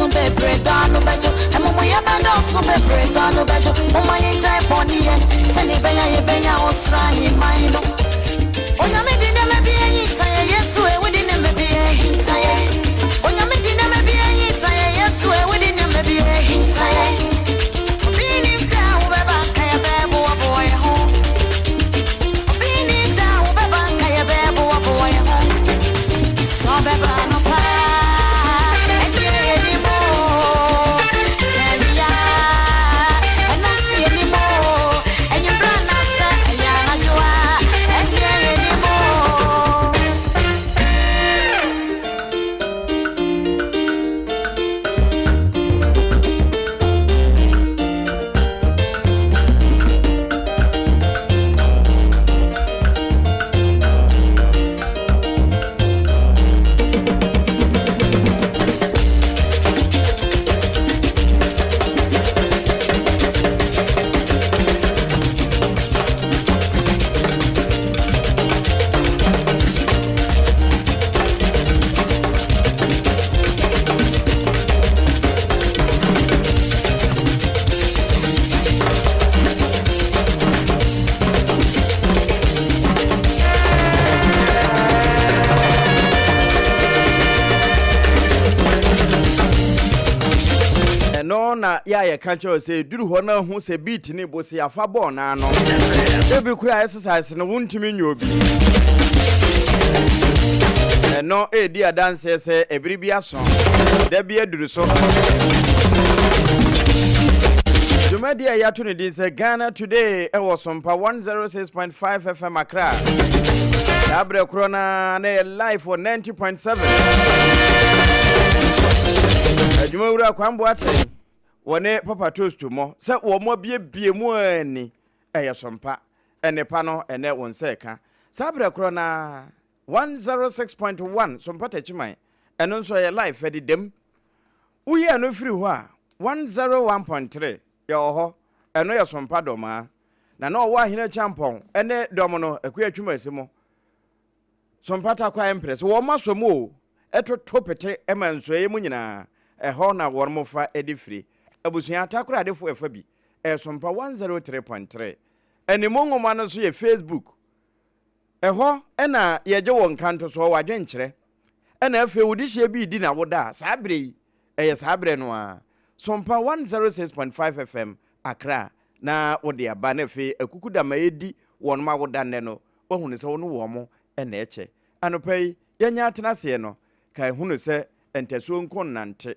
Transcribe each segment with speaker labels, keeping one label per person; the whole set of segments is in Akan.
Speaker 1: Bɛdɔɔso bebree dɔ ano bɛdwo. Amumuyɛ bɛdɔɔso bebree dɔ ano bɛdwo. Momma yɛngyae bɔne yɛ, sɛnea ɛbɛyɛ a yɛbɛnya ɔsoro ahemman no. Onyame de nneɛma bi ahinta yɛn, Yesu e, wode nneɛma bi ahinta yɛn. Onyame de nneɛma bi ahinta yɛn, Yesu e, wode nneɛma bi ahinta yɛn. Obi nnim da a wobɛba nka yɛbɛboaboa yɛn ho. Obi nnim da a wobɛba nka yɛbɛboaboa yɛn ho. Sɛ ɔbɛba anɔpa, ɛnneɛ yɛnim o. Sɛ awia, ɛno nso yɛnim o. Anwummerɛ anaasɛ ɛyɛ anadwo a, ɛnneɛ yɛnim o.
Speaker 2: Ɛno na yɛ a yɛka kyerɛ wo sɛ duru hɔ na hu sɛ beat ne bo se afa bɔɔl no ano. Ebi kura exercise no wontumi nyɛ obi. Ɛno ɛredi adanseɛ sɛ ɛbere bi aso, da bi aduru so. Dwumadi a yɛato ne din sɛ Ghana Today ɛwɔ Sompa 106.5 FM Accra. Saa berɛ korɔ no ara na ɛyɛ live wɔ 90.7. Adwumawura Kwan Boateng wɔne Papa Toast mɔ sɛ wɔn abiebie mu ani ɛyɛ Sompa. Nnepa no ɛnɛ wo nsa ɛka. Saa berɛ korɔ no ara 106.1 Sompa Takyiman ɛno nso ɛyɛ live ɛde dam. Woyi ɛno firi hɔ a 101.3 yɛwɔ hɔ ɛno yɛ Sompa Dɔmaa. Na na ɔwɔ Ahene Kyampɔn ne dɔm no Akua Twumasi mo. Sompa Takwa Mprɛ sɛ wɔn asɔ mu o ɛtoto pete ma nsuoeɛ mu nyinaa ɛhɔ na wɔn fa de firi. Abusua Takoradifoɔ ɛfa bi ɛyɛ Sompa 103.3. Animu nwoma no nso yɛ Facebook. Ɛhɔ na yɛgye wo nkantosoɔ, w'adwenkyerɛ, ɛna afei wo dehyeɛ bi redi n'awoda a, saa berɛ yi, ɛyɛ saa berɛ no ara. Sompa 106.5 FM, Accra, na wode aba na afei akukudam a ɛredi wɔn awoda nnɛ no, woahunu sɛ wo ne wɔn na ɛkyɛ. Anɔpa yi, yɛanya atena aseɛ no, kae hunu sɛ ntasuo nko nnante.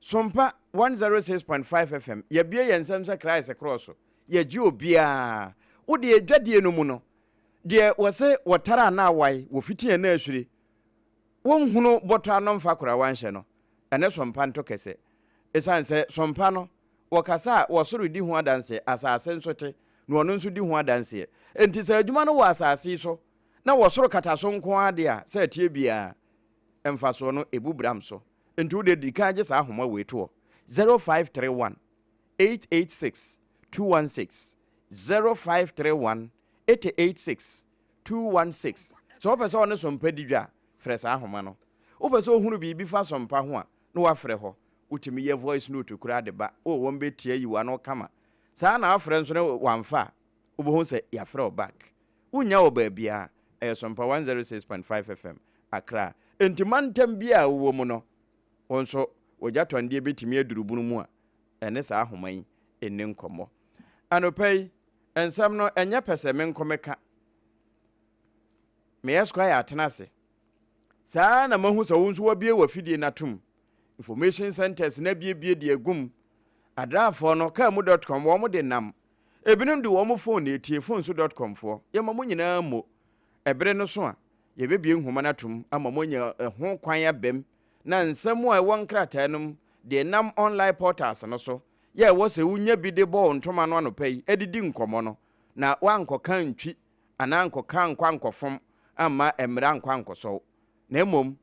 Speaker 2: Sompa 106.5 FM, yɛabue yɛn nsam sɛ Christ krɔɔso. Yɛgye obiara. Wo deɛ dwadie no mu no, deɛ wɔse wɔtare anaa awae, wɔfiti anaa asuri, wonhunu bɔtɔ ano mfa korawa nhyɛ no, ɛne sompa nto kɛse. Esiane sɛ sompa no, wɔkasa a, wɔsoro di ho adanseɛ, asase nso te, na ɔno nso di ho adanseɛ. Enti sɛ adwuma no wɔ asase yi so, na wɔsoro kata so nko ara deɛ a, sɛ ɛteɛ biara, mfasoɔ no, ɛbu bram so. Enti wo deɛ di kan gye saa ahoma wei toɔ, 0531 886 216, 0531 886 216. Sɛ wopɛ sɛ ɔne Sompa di dwa a, frɛ saa ahoma no. Wopɛ sɛ ohunu biribi fa Sompa ho a, na woafrɛ hɔ. Wotumi yɛ voice note koraa de ba. Oh, wɔbɛtie ayi w'ano kama. Saa na wafrɛ nso na wamfa a, wobɛhu sɛ yɛafrɛ wo back. Wonnya wɔ baabiara. Ɛyɛ Sompa 106.5 FM, Accra. Enti mantam biara a wowɔ mu no, wo nso wo gyatɔndeɛ bɛtumi aduru bunu mu a ɛne saa ahoma yi nni nkɔmmɔ. Anɔpa yi, nsɛm no, ɛnyɛ pɛsɛmenkomeka. Me Esquire atena ase. Saa ara na mahu sɛ wo nso woabue w'afidie no atom. Information centers no abiebie de agum. Adraafoɔ no, kaamu dot com, wɔn de nam. Ebinom de wɔn phone na etie, phone so dot com foɔ. Yɛma mo nyinaa mmo. Ɛbere no so a, yɛbɛbue nhoma no atom ama moanya ɛho kwan abam na nsɛm a ɛwɔ nkrataa no mu de nam online portals no so yɛ ɛwɔ sɛ wonya bi de bɔ wo ntoma no anɔpa yi de di nkɔmmɔ no na woankɔka antwi anaa ankɔka ankɔ ankɔfom amma mmara ankɔ ankɔsɔ wo na mmom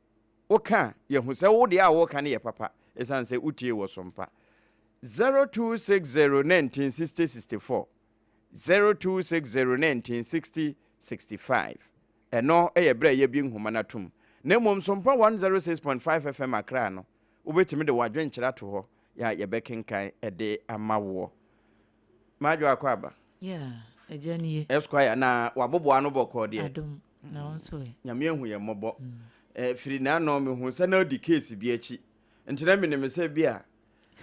Speaker 2: woka a yɛhu sɛ wo deɛ a woreka no yɛ papa ɛsiane sɛ wotie wɔ so mpa. 0260 19 60 64 0260 19 60 65 Ɛno yɛ berɛ a yɛabue nhoma no atom. Na mmom Sompa 106.5 FM Accra no, Wobɛtumi de w'adwenkyerɛ ato hɔ yɛ a yɛbɛkenkan de ama woɔ. Madwo akɔ aba.
Speaker 3: Yeah, agya nie.
Speaker 2: Esquire, na waboboa ano bɔkɔɔ deɛ.
Speaker 3: Adom, na wo nso ɛ?
Speaker 2: Nyame ahu yɛn mmɔbɔ. Eh, firi n'ano mehu sɛ na ɔdi case bi akyi. Nti na menim sɛ bi a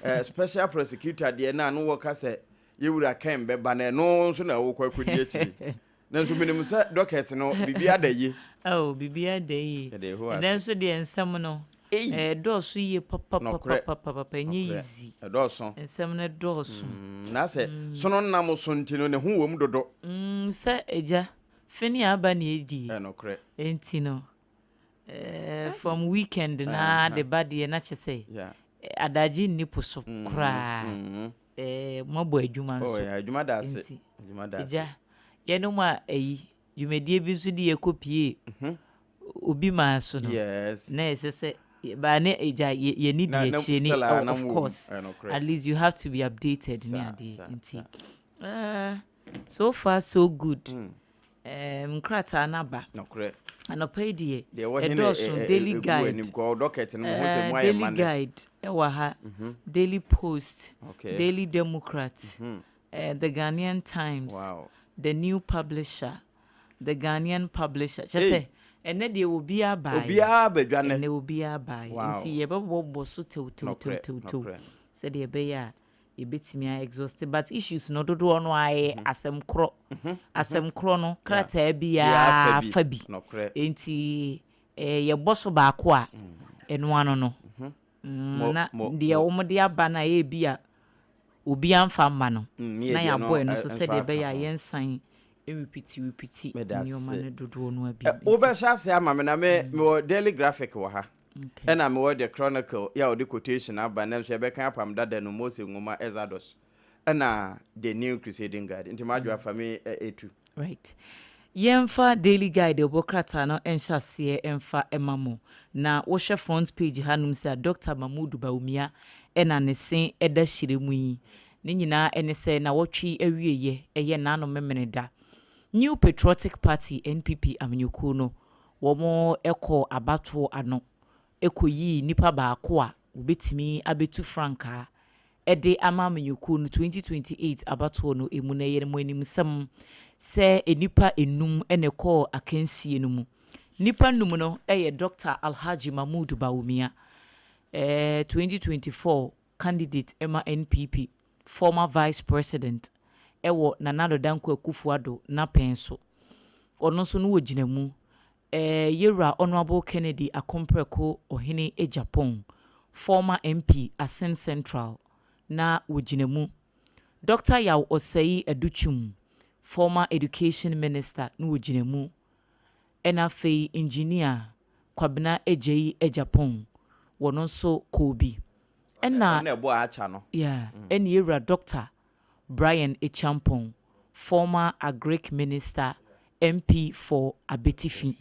Speaker 2: eh, special prosecutor deɛ na ano wɔka sɛ yɛwura Ken bɛba na ɛno nso na wokɔ akɔdi akyiri. Nanso menim sɛ docket no biribi ada yie.
Speaker 3: Oh, biribi ada yie.
Speaker 2: Yɛda Yehowa
Speaker 3: Ɛnɛ
Speaker 2: ase.
Speaker 3: nso deɛ nsɛm no,
Speaker 2: Ei!
Speaker 3: ɛdɔɔso yie
Speaker 2: Nɔkorɛ,
Speaker 3: papapapapapa, ɛnyɛ
Speaker 2: nɔkorɛ.
Speaker 3: easy.
Speaker 2: Ɛdɔɔso.
Speaker 3: Nsɛm no dɔɔso.
Speaker 2: Mm, na sɛ sono nam so nti no ne ho wom dodo.
Speaker 3: Sɛ agya, fene a aba na ɛdie.
Speaker 2: Ɛnokorɛ.
Speaker 3: Enti no, eh, from weekend na de ba deɛ na kyɛ sɛ
Speaker 2: Yeah.
Speaker 3: adagye nni po so koraa. Eh, moabɔ adwuma
Speaker 2: Oh,
Speaker 3: nso.
Speaker 2: yeah, adwuma da ase.
Speaker 3: Nti,
Speaker 2: Adwuma da ase.
Speaker 3: agya, yɛnom a ayi, dwumadie bi nso de yɛkɔ pie obi maa so no.
Speaker 2: Yes.
Speaker 3: Na ɛsɛ sɛ baa ne agya yɛni
Speaker 2: Na-
Speaker 3: di
Speaker 2: na
Speaker 3: akyire ni
Speaker 2: still a,
Speaker 3: oh,
Speaker 2: na
Speaker 3: of
Speaker 2: mo wɔ mu.
Speaker 3: course.
Speaker 2: Ɛnokorɛ.
Speaker 3: At least you have to be updated ne
Speaker 2: Saa,
Speaker 3: adeɛ
Speaker 2: saa,
Speaker 3: nti. So far so good. Nkrataa no aba.
Speaker 2: Nɔkorɛ.
Speaker 3: Anɔpa yi deɛ
Speaker 2: Deɛ ɛwɔ he na
Speaker 3: ɛdɔɔso. Daily
Speaker 2: ɛgu
Speaker 3: Guide.
Speaker 2: anim kɔ docket no mo ho sɛ mu ayɛ
Speaker 3: Daily
Speaker 2: ma nɛ.
Speaker 3: Guide ɛwɔ ha. Daily Post. Daily Democrat. The Ghanaian Times. The New Publisher. The Ghanaian Publisher. Kyɛ sɛ ɛnɛ deɛ obiara baeɛ.
Speaker 2: Obiara bɛdwa nɛ.
Speaker 3: Ɛnɛ obiara baeɛ. Nti yɛbɛbɔbɔ so tewtewtewtew sɛdeɛ ɛbɛyɛ a yɛbɛtumi a exhaust, but issues no dodoɔ no ayɛ asɛm korɔ. Asɛm korɔ no krataa biara fa bi.
Speaker 2: Nɔkorɛ.
Speaker 3: Nti yɛbɔ so baako a, ɛno ano no. Na deɛ wɔn de aba no a ɛyɛ bi a obi amfa mma no
Speaker 2: Ne
Speaker 3: na
Speaker 2: yɛ deɛ no,
Speaker 3: yɛabɔ ɛno so
Speaker 2: nso
Speaker 3: sɛdeɛ
Speaker 2: aka
Speaker 3: ɛbɛyɛ a
Speaker 2: ho.
Speaker 3: yɛnsan repeat repeat
Speaker 2: Meda
Speaker 3: nneɛma
Speaker 2: ase.
Speaker 3: no dodoɔ no abi.
Speaker 2: Wobɛhyɛ ase ama me na me mewɔ Daily Graphic wɔ ha. Ɛna mewɔ The Chronicle yɛ a wɔde quotation aba na nso yɛbɛka Apam Dada no, Mose nwoma, Exodus, ɛna The New Crusading Guide. Nti madwo afa me etu.
Speaker 3: Right. Yɛmfa Daily Guide ɛbɔ krataa no nhyɛ aseɛ mfa ma mo. Na wohwɛ front page hanom sɛ a Dr. Mahmood Bawumia ɛna ne se ɛda hyire mu yi. Ne nyinaa ɛne sɛ na wɔtwe awieyɛ ɛyɛ n'ano Memeneda. New Patriotic Party, NPP amanyɔkuo no, wɔn ɛkɔ abatoɔ ano ɛkɔyii nipa baako a wɔbɛtumi abɛtu frankaa ɛde ama amanyɔkuo no 2028 abatoɔ no emu. Na ɛyɛ mo animsɛm sɛ nnipa enum ɛna ɛkɔɔ akansie no mu. Nnipa num no ɛyɛ Dr. Alhaji Mahmood Bawumia, 2024 candidate ɛma NPP, former vice president ɛwɔ Nana Addo Dankwa Akufo-Addo n'apɛn so, ɔno nso no wɔ gyina mu. Yɛwura Honourable Kennedy Akompreko Ohene Agyapong, former MP Assin Central, na wɔgyina mu. Dr. Yaw Osei Adutwum, former education minister, na wɔgyina mu. Ɛna afei Engineer Kwabena Agyei Agyapong, wɔno nso kɔɔ bi. Ɛna
Speaker 2: Ɛna ɛbɔ akya no.
Speaker 3: Yeah, ɛne yɛwura Dr. Bryan Acheampong, former agric minister, MP for Abetifi,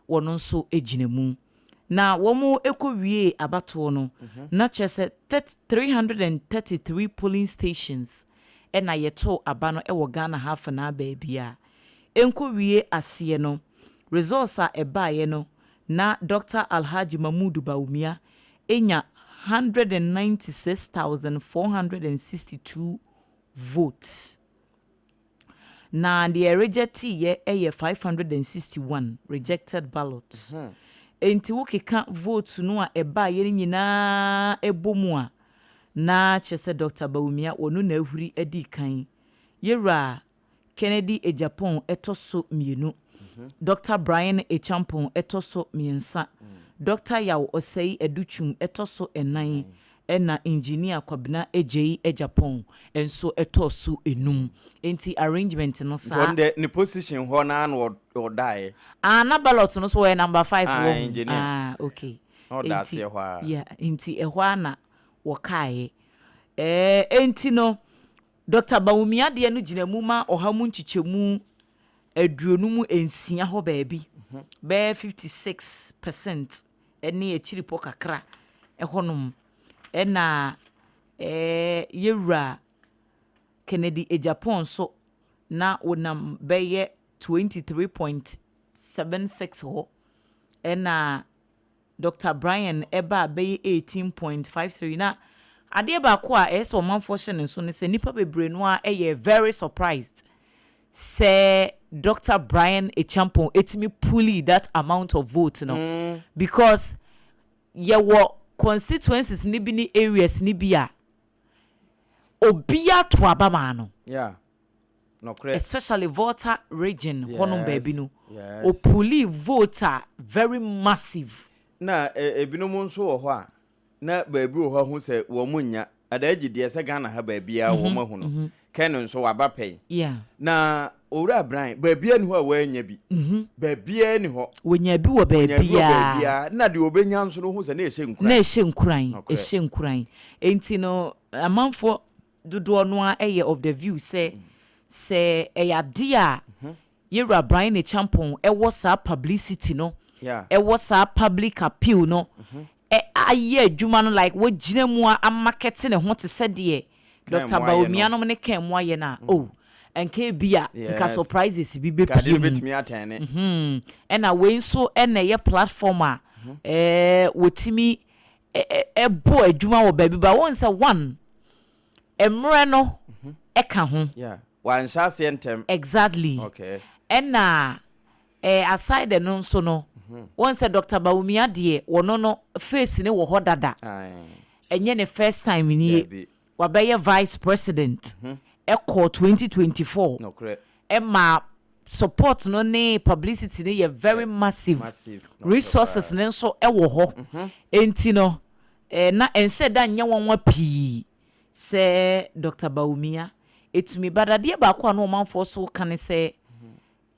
Speaker 3: wɔno nso gyina mu. Na wɔn kɔ wie abatoɔ no, na kyerɛ sɛ 333 polling stations ɛna yɛto aba no wɔ Ghana ha afa baabi a nkɔ wie aseɛ no, results a ɛbaeɛ no, na Dr. Alhaji Mahmood Bawumia enya 196,462 votes, na deɛ rejecteeɛ yɛ 561 rejected ballots. Nti wokeka vote no a ɛbaeɛ no nyinaa ɛbɔ mu a, na kyerɛ sɛ Dr. Bawumia wɔno na ahuri adi kan. Yɛwura Kennedy Agyapong ɛtɔ so mmienu, Dr. Bryan Acheampong ɛtɔ so mmiɛnsa, Dr. Yaw Osei Adutwum ɛtɔ so ɛnan, ɛna Engineer Kwabena Agyei Agyapong nso ɛtɔ so enum. Nti arrangement no
Speaker 2: Nti
Speaker 3: saa.
Speaker 2: Ɔno deɛ ne position hɔ naa na ɔdaeɛ.
Speaker 3: Ah, na ballot no so wɔyɛ number 5
Speaker 2: Ah,
Speaker 3: wɔ ho.
Speaker 2: engineer.
Speaker 3: Ah, okay.
Speaker 2: Na ɔda aseɛ hɔ a.
Speaker 3: Yeah, nti ɛhɔ a na wɔkaeɛ. Nti no Dr. Bawumia deɛ no gyina mu ma 56% hɔ baabi, bɛyɛ 56% ɛne akyiripɔ kakra ɛhɔnom. Ɛna yɛwura Kennedy Agyapong nso na wɔnam bɛyɛ 23.76 hɔ. Ɛna Doctor Bryan baa bɛyɛ 18.53. Na adeɛ baako a ɛyɛ sɛ ɔmanfoɔ hyɛ ne nso ne sɛ nnipa bebree no ara yɛ very surprised sɛ Doctor Bryan Acheampong tumi pulii that amount of vote no, because yɛwɔ constituencies no bi ne areas no bi a obiara to aba maa no.
Speaker 2: Yeah. Nokorɛ.
Speaker 3: Especially Volta region hɔnom baabi no,
Speaker 2: Yes.
Speaker 3: ɔpulii vote a very massive.
Speaker 2: Na ebinom nso wɔ hɔ a, na baabi wɔ hɔ a hu sɛ wɔn nnya. Adaagyi deɛ sɛ Ghana ha baabiara wɔn ahu no. Ken nso waba pɛn. Na Owura Brian, baabiara nni hɔ a wannya bi. Baabiara nni hɔ.
Speaker 3: Wɔnyaa bi wɔ
Speaker 2: Wɔnyaa bi wɔ
Speaker 3: baabiara.
Speaker 2: baabiara. Na deɛ ɔbɛnya nso no, wohu sɛ na ɛhyɛ nkuran.
Speaker 3: Na ɛhyɛ nkuran.
Speaker 2: Nokorɛ.
Speaker 3: Ɛhyɛ nkuran. Enti no, amanfoɔ dodoɔ no ara yɛ of the view sɛ, sɛ ɛyɛ adeɛ a Yɛwura Bryan Acheampong wɔ saa publicity no, wɔ saa public appeal no, ayɛ adwuma no like wagyina mu a amakɛte ne ho te sɛ deɛ Doctor Bawumia nom ne Ken mo ayɛ no a, oh, nka ebia nka surprises bi bɛpue mu. Ɛna wei nso na ɛyɛ platform a wɔtumi bɔ adwuma wɔ baabi ba wohu sɛ one, mmerɛ no ka ho.
Speaker 2: Yeah, wanhyɛ aseɛ ntɛm.
Speaker 3: Exactly.
Speaker 2: Okay.
Speaker 3: Ɛna eh, aside ɛno nso no, wohu sɛ Doctor Bawumia deɛ, wɔno no face no wɔ hɔ dada.
Speaker 2: Aye.
Speaker 3: Ɛnyɛ ne first time nie.
Speaker 2: Dabi.
Speaker 3: Wabɛyɛ vice president ɛkɔɔ 2024.
Speaker 2: Nokorɛ.
Speaker 3: Ɛma support no ne publicity no yɛ very massive.
Speaker 2: Massive.
Speaker 3: Resources no nso wɔ hɔ. Enti no, eh, na ɛnhyɛ da nyɛ nwanwa pii sɛ Doctor Bawumia ɛtumi. But adeɛ baako a na ɔmanfoɔ so ka ne sɛ,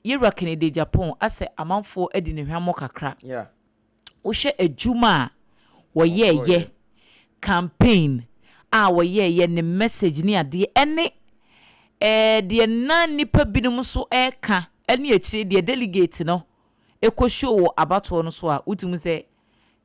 Speaker 3: Yɛwura Kennedy Agyapong asɛ amanfoɔ adi ne hwammɔ kakra. Wohwɛ adwuma a wɔyɛɛyɛ, campaign a wɔyɛɛyɛ, ne message ne adeɛ, ɛne eh, deɛ na nnipa binom nso ɛreka, ɛne akyire deɛ delegate no ɛkɔ show wɔ abatoɔ no so a, wotumi sɛ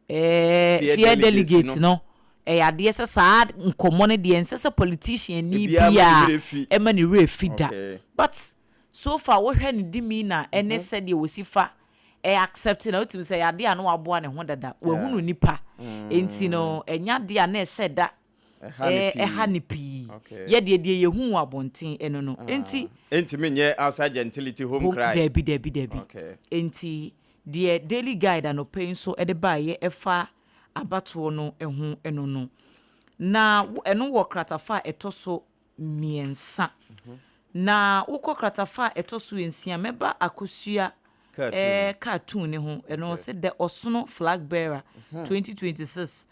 Speaker 3: eh,
Speaker 2: Fear
Speaker 3: fear
Speaker 2: delegates
Speaker 3: delegate
Speaker 2: no.
Speaker 3: no, ɛyɛ adeɛ sɛ saa nkɔmmɔ no deɛ ɛnsɛ sɛ politician ni
Speaker 2: Ebiara ma ne
Speaker 3: biara
Speaker 2: werɛ fi.
Speaker 3: ɛma ne werɛ fi da.
Speaker 2: Okay.
Speaker 3: But so far wohwɛ ne demeanor ɛne sɛdeɛ wɔsi fa ɛ accept na wotumi sɛ ɛyɛ adeɛ a na waboa ne ho dada, wahunu nipa, nti no ɛnyɛ adeɛ a na ɛhyɛ da
Speaker 2: Ɛha ne
Speaker 3: ɛ ɛha
Speaker 2: pii.
Speaker 3: ne pii.
Speaker 2: Okay.
Speaker 3: Yɛ deɛ deɛ yɛhu wɔ abɔnten ɛno no nti.
Speaker 2: Ɛntumi nyɛ outside gentility home
Speaker 3: Home
Speaker 2: cry.
Speaker 3: Daabi daabi daabi.
Speaker 2: Okay.
Speaker 3: Nti deɛ Daily Guide anɔpa yi nso de baeɛ ɛfa abatoɔ no ho ɛno no. Na ɛno wɔ kratafa a ɛtɔ so mmiɛnsa. Na wokɔ kratafa a ɛtɔ so nsia, mɛba akosua
Speaker 2: Cartoon.
Speaker 3: Cartoon ne ho. Ɛno sɛ The Ɔsono Flag Bearer 2026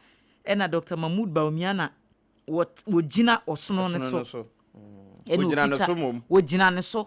Speaker 3: ɛna Doctor Mahmood Bawumia na wɔgyina ɔsono no
Speaker 2: Ɔsono
Speaker 3: so.
Speaker 2: no so.
Speaker 3: Ɛna
Speaker 2: Wɔgyina ne
Speaker 3: okita
Speaker 2: so mmom.
Speaker 3: Wɔgyina ne so.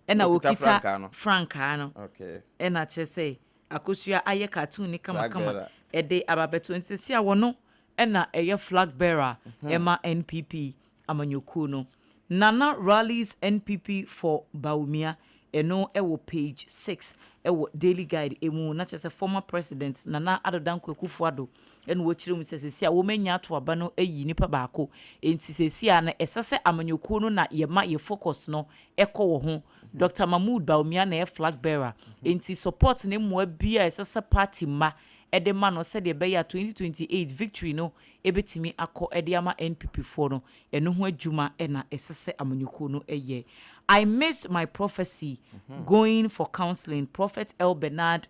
Speaker 3: Ɛna
Speaker 2: Wɔkita
Speaker 3: wɔkita
Speaker 2: frankaa no.
Speaker 3: frankaa no.
Speaker 2: Okay.
Speaker 3: Ɛna kyerɛ sɛ akosua ayɛ cartoon ne
Speaker 2: Flag
Speaker 3: kamakama
Speaker 2: bearer.
Speaker 3: ɛde aba abɛto. Nti sisi a wɔno ɛna ɛyɛ flag bearer ɛma NPP amanyɔkuo no. Nana rallies NPP for Bawumia, ɛno ɛwɔ page 6 ɛwɔ Daily Guide emu. Na kyerɛ sɛ former president Nana Addo Dankwa Akufo-Addo ɛna wɔkyerɛ mu sɛ sisi a wɔmanya ato aba no ayi nipa baako, nti sisi a no ɛsɛ sɛ amanyɔkuo no na yɛma yɛ focus no ɛkɔ wɔ ho. Dr Mahmood Bawumia na ɛyɛ flag bearer, nti support ne mmoa bi a ɛsɛ sɛ party mma ɛde ma no sɛdeɛ ɛbɛyɛ a 2028 victory no ɛbɛtumi akɔ ɛde ama NPP foɔ no, ɛno ho adwuma ɛna ɛsɛ sɛ amanyɔkuo no ɛyɛ. I missed my prophecy, going for counseling, Prophet L Bernard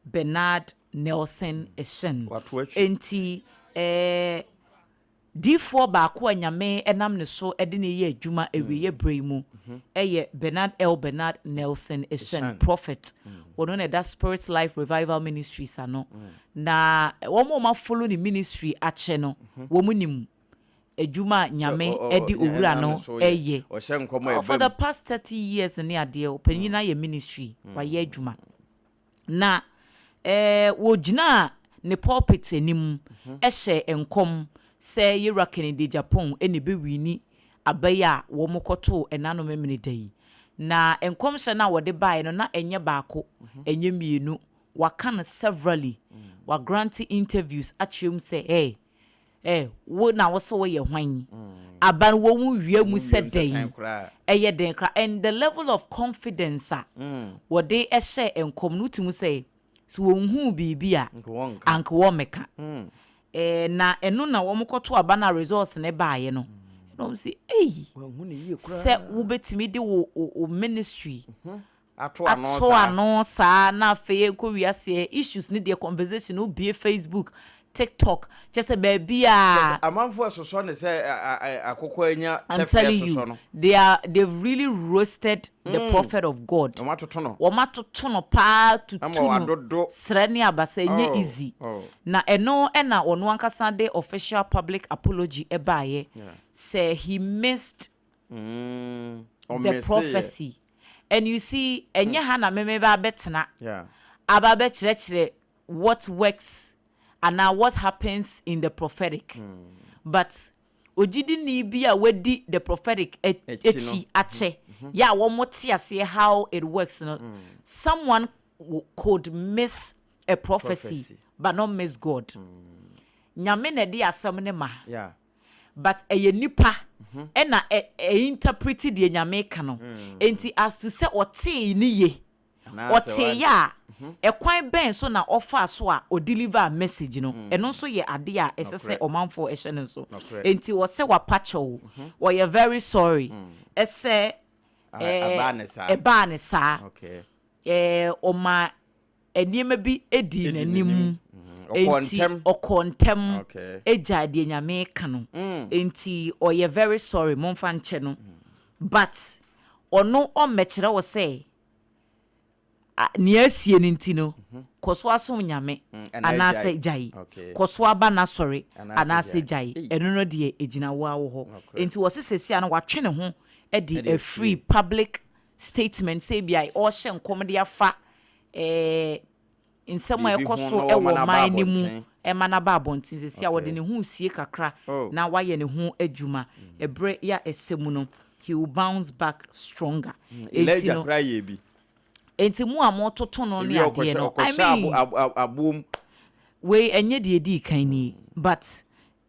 Speaker 3: Bernard Nelson Eshun.
Speaker 2: Wato atwi.
Speaker 3: Enti diifoɔ baako a Nyame ɛnam ne so ɛde ne yɛ adwuma awieɛ berɛ yi mu ɛyɛ Bernard L Bernard Nelson Eshun.
Speaker 2: Eshun.
Speaker 3: Prophet. Wɔno na ɛda Spirit Life Revival Ministries ano. Na wɔn a wɔn afollow ne ministry akyɛ no, wɔn nim adwuma a Nyame ɛde owura
Speaker 2: ɛnam
Speaker 3: no
Speaker 2: ne so yɛ.
Speaker 3: ɛyɛ.
Speaker 2: Ɔhyɛ nkɔmɔ
Speaker 3: Oh, for
Speaker 2: ɛbɛm.
Speaker 3: the past 30 years ne adeɛ, ɔpanyin ayɛ ministry, wayɛ adwuma. Na wɔgyina ne pulpit anim ɛhyɛ nkɔm sɛ Yɛwura Kennedy Agyapong ɛna ɛbɛwin aba yi a wɔn kɔtoo ɛnanom mmene da yi. Na nkɔmhyɛ no a wɔde baeɛ no na ɛnyɛ baako, ɛnyɛ mmienu. Waka no severally. Wagrant interviews akyerɛ mu sɛ, hey, wo na wo sɛ woyɛ hwan? Aba no wɔn mu wie mu sɛ
Speaker 2: Wiem sɛ sɛn
Speaker 3: dɛn?
Speaker 2: koraa.
Speaker 3: Ɛyɛ den koraa. And the level of confidence a wɔde ɛhyɛ nkɔm no, wotumi sɛ Sɛ wɔnhuu biribi a, anka wɔmmɛka. Na ɛno na wɔkɔto aba no a results no baeɛ no, ɛna wɔn se, ei, sɛ wobɛtumi de wo wo ministry
Speaker 2: ato ano
Speaker 3: ato
Speaker 2: saa.
Speaker 3: Ano saa na afei nkɔ wiase issues ne deɛ, conversation, wobie Facebook, TikTok, kyɛ sɛ baabi
Speaker 2: Kyɛ
Speaker 3: a
Speaker 2: sɛ amanfoɔ ɛsosɔ ne sɛ akokɔ anya
Speaker 3: I'm
Speaker 2: tɛfrɛ
Speaker 3: telling you,
Speaker 2: sosɔ no.
Speaker 3: They've really roasted the prophet of God.
Speaker 2: Wɔn atoto no.
Speaker 3: Wɔn atoto no paa tutu
Speaker 2: Ama
Speaker 3: no
Speaker 2: wadodo.
Speaker 3: Srɛ ne abasa, ɛnyɛ easy. Na ɛno ɛna ɔno ankasa de official public apology ɛbaayɛ sɛ he missed the
Speaker 2: Ɔmmɛseyɛ.
Speaker 3: Prophecy. And you see, ɛnyɛ ha na meme ba abɛtena aba abɛkyerɛkyerɛ what works anaa what happens in the prophetic, but ogyidini bi a wadi the prophetic
Speaker 2: Akyi no.
Speaker 3: akyi akyɛ yɛ a wɔn te aseɛ how it works no, someone could miss a prophecy,
Speaker 2: Prophecy.
Speaker 3: but not miss God. Nyame na ɛde asɛm ne ma, but ɛyɛ nipa ɛna ɛ ɛ interpret deɛ Nyame ka no. Nti as to sɛ ɔtee ne ye,
Speaker 2: Anaasɛ
Speaker 3: ɔtee yɛ a, ɛkwan bɛn so na ɔfaa so a ɔdeliver message no, ɛno nso yɛ adeɛ a ɛsɛ sɛ ɔmanfoɔ ɛhyɛ no nso. Nti wɔsɛ wapa kyɛw, wɔyɛ very sorry ɛsɛ
Speaker 2: Ɛbaa ne saa.
Speaker 3: Ɛbaa ne saa. Ɔma nneɛma bi edi
Speaker 2: Edi
Speaker 3: n'anim.
Speaker 2: n'anim. Ɔkɔɔ
Speaker 3: Enti
Speaker 2: ntɛm.
Speaker 3: ɔkɔɔ ntɛm egya deɛ Nyame ka no. Enti ɔyɛ very sorry, momfa nkyɛ no. But ɔno ɔmmɛkyerɛ wo sɛ nea asie no nti no, kɔ so asom Nyame
Speaker 2: anaa
Speaker 3: anaasɛ
Speaker 2: gyae.
Speaker 3: Gyae. Kɔ so aba n'asɔre
Speaker 2: Anaasɛ
Speaker 3: anaasɛ
Speaker 2: gyae.
Speaker 3: gyae.
Speaker 2: Ei.
Speaker 3: Ɛno no deɛ, egyina wo a wo hɔ. Enti wɔse seesei a no watwe ne ho de
Speaker 2: Ɛde
Speaker 3: afiri
Speaker 2: afiri.
Speaker 3: public statement sɛ ebia ɔrehyɛ nkɔm de afa nsɛm a
Speaker 2: Biribi
Speaker 3: ɛkɔ
Speaker 2: ho
Speaker 3: so
Speaker 2: na
Speaker 3: ɛwɔ
Speaker 2: wɔma no aba
Speaker 3: ɔman no mu
Speaker 2: abɔnten.
Speaker 3: Ɛma no aba abɔnten. Seesei a wɔde ne ho sie kakra na wayɛ ne ho adwuma. Ɛberɛ yɛ a ɛsɛ mu no, he will bounce back stronger. Enti
Speaker 2: Elijah
Speaker 3: no,
Speaker 2: koraa yɛ bi.
Speaker 3: Enti mu a mototo no ne
Speaker 2: Ewie
Speaker 3: adeɛ
Speaker 2: ɔkɔhyɛ
Speaker 3: no, I
Speaker 2: ɔkɔhyɛ abo
Speaker 3: mean,
Speaker 2: aboom.
Speaker 3: Wei ɛnyɛ deɛ ɛdii kan nie, but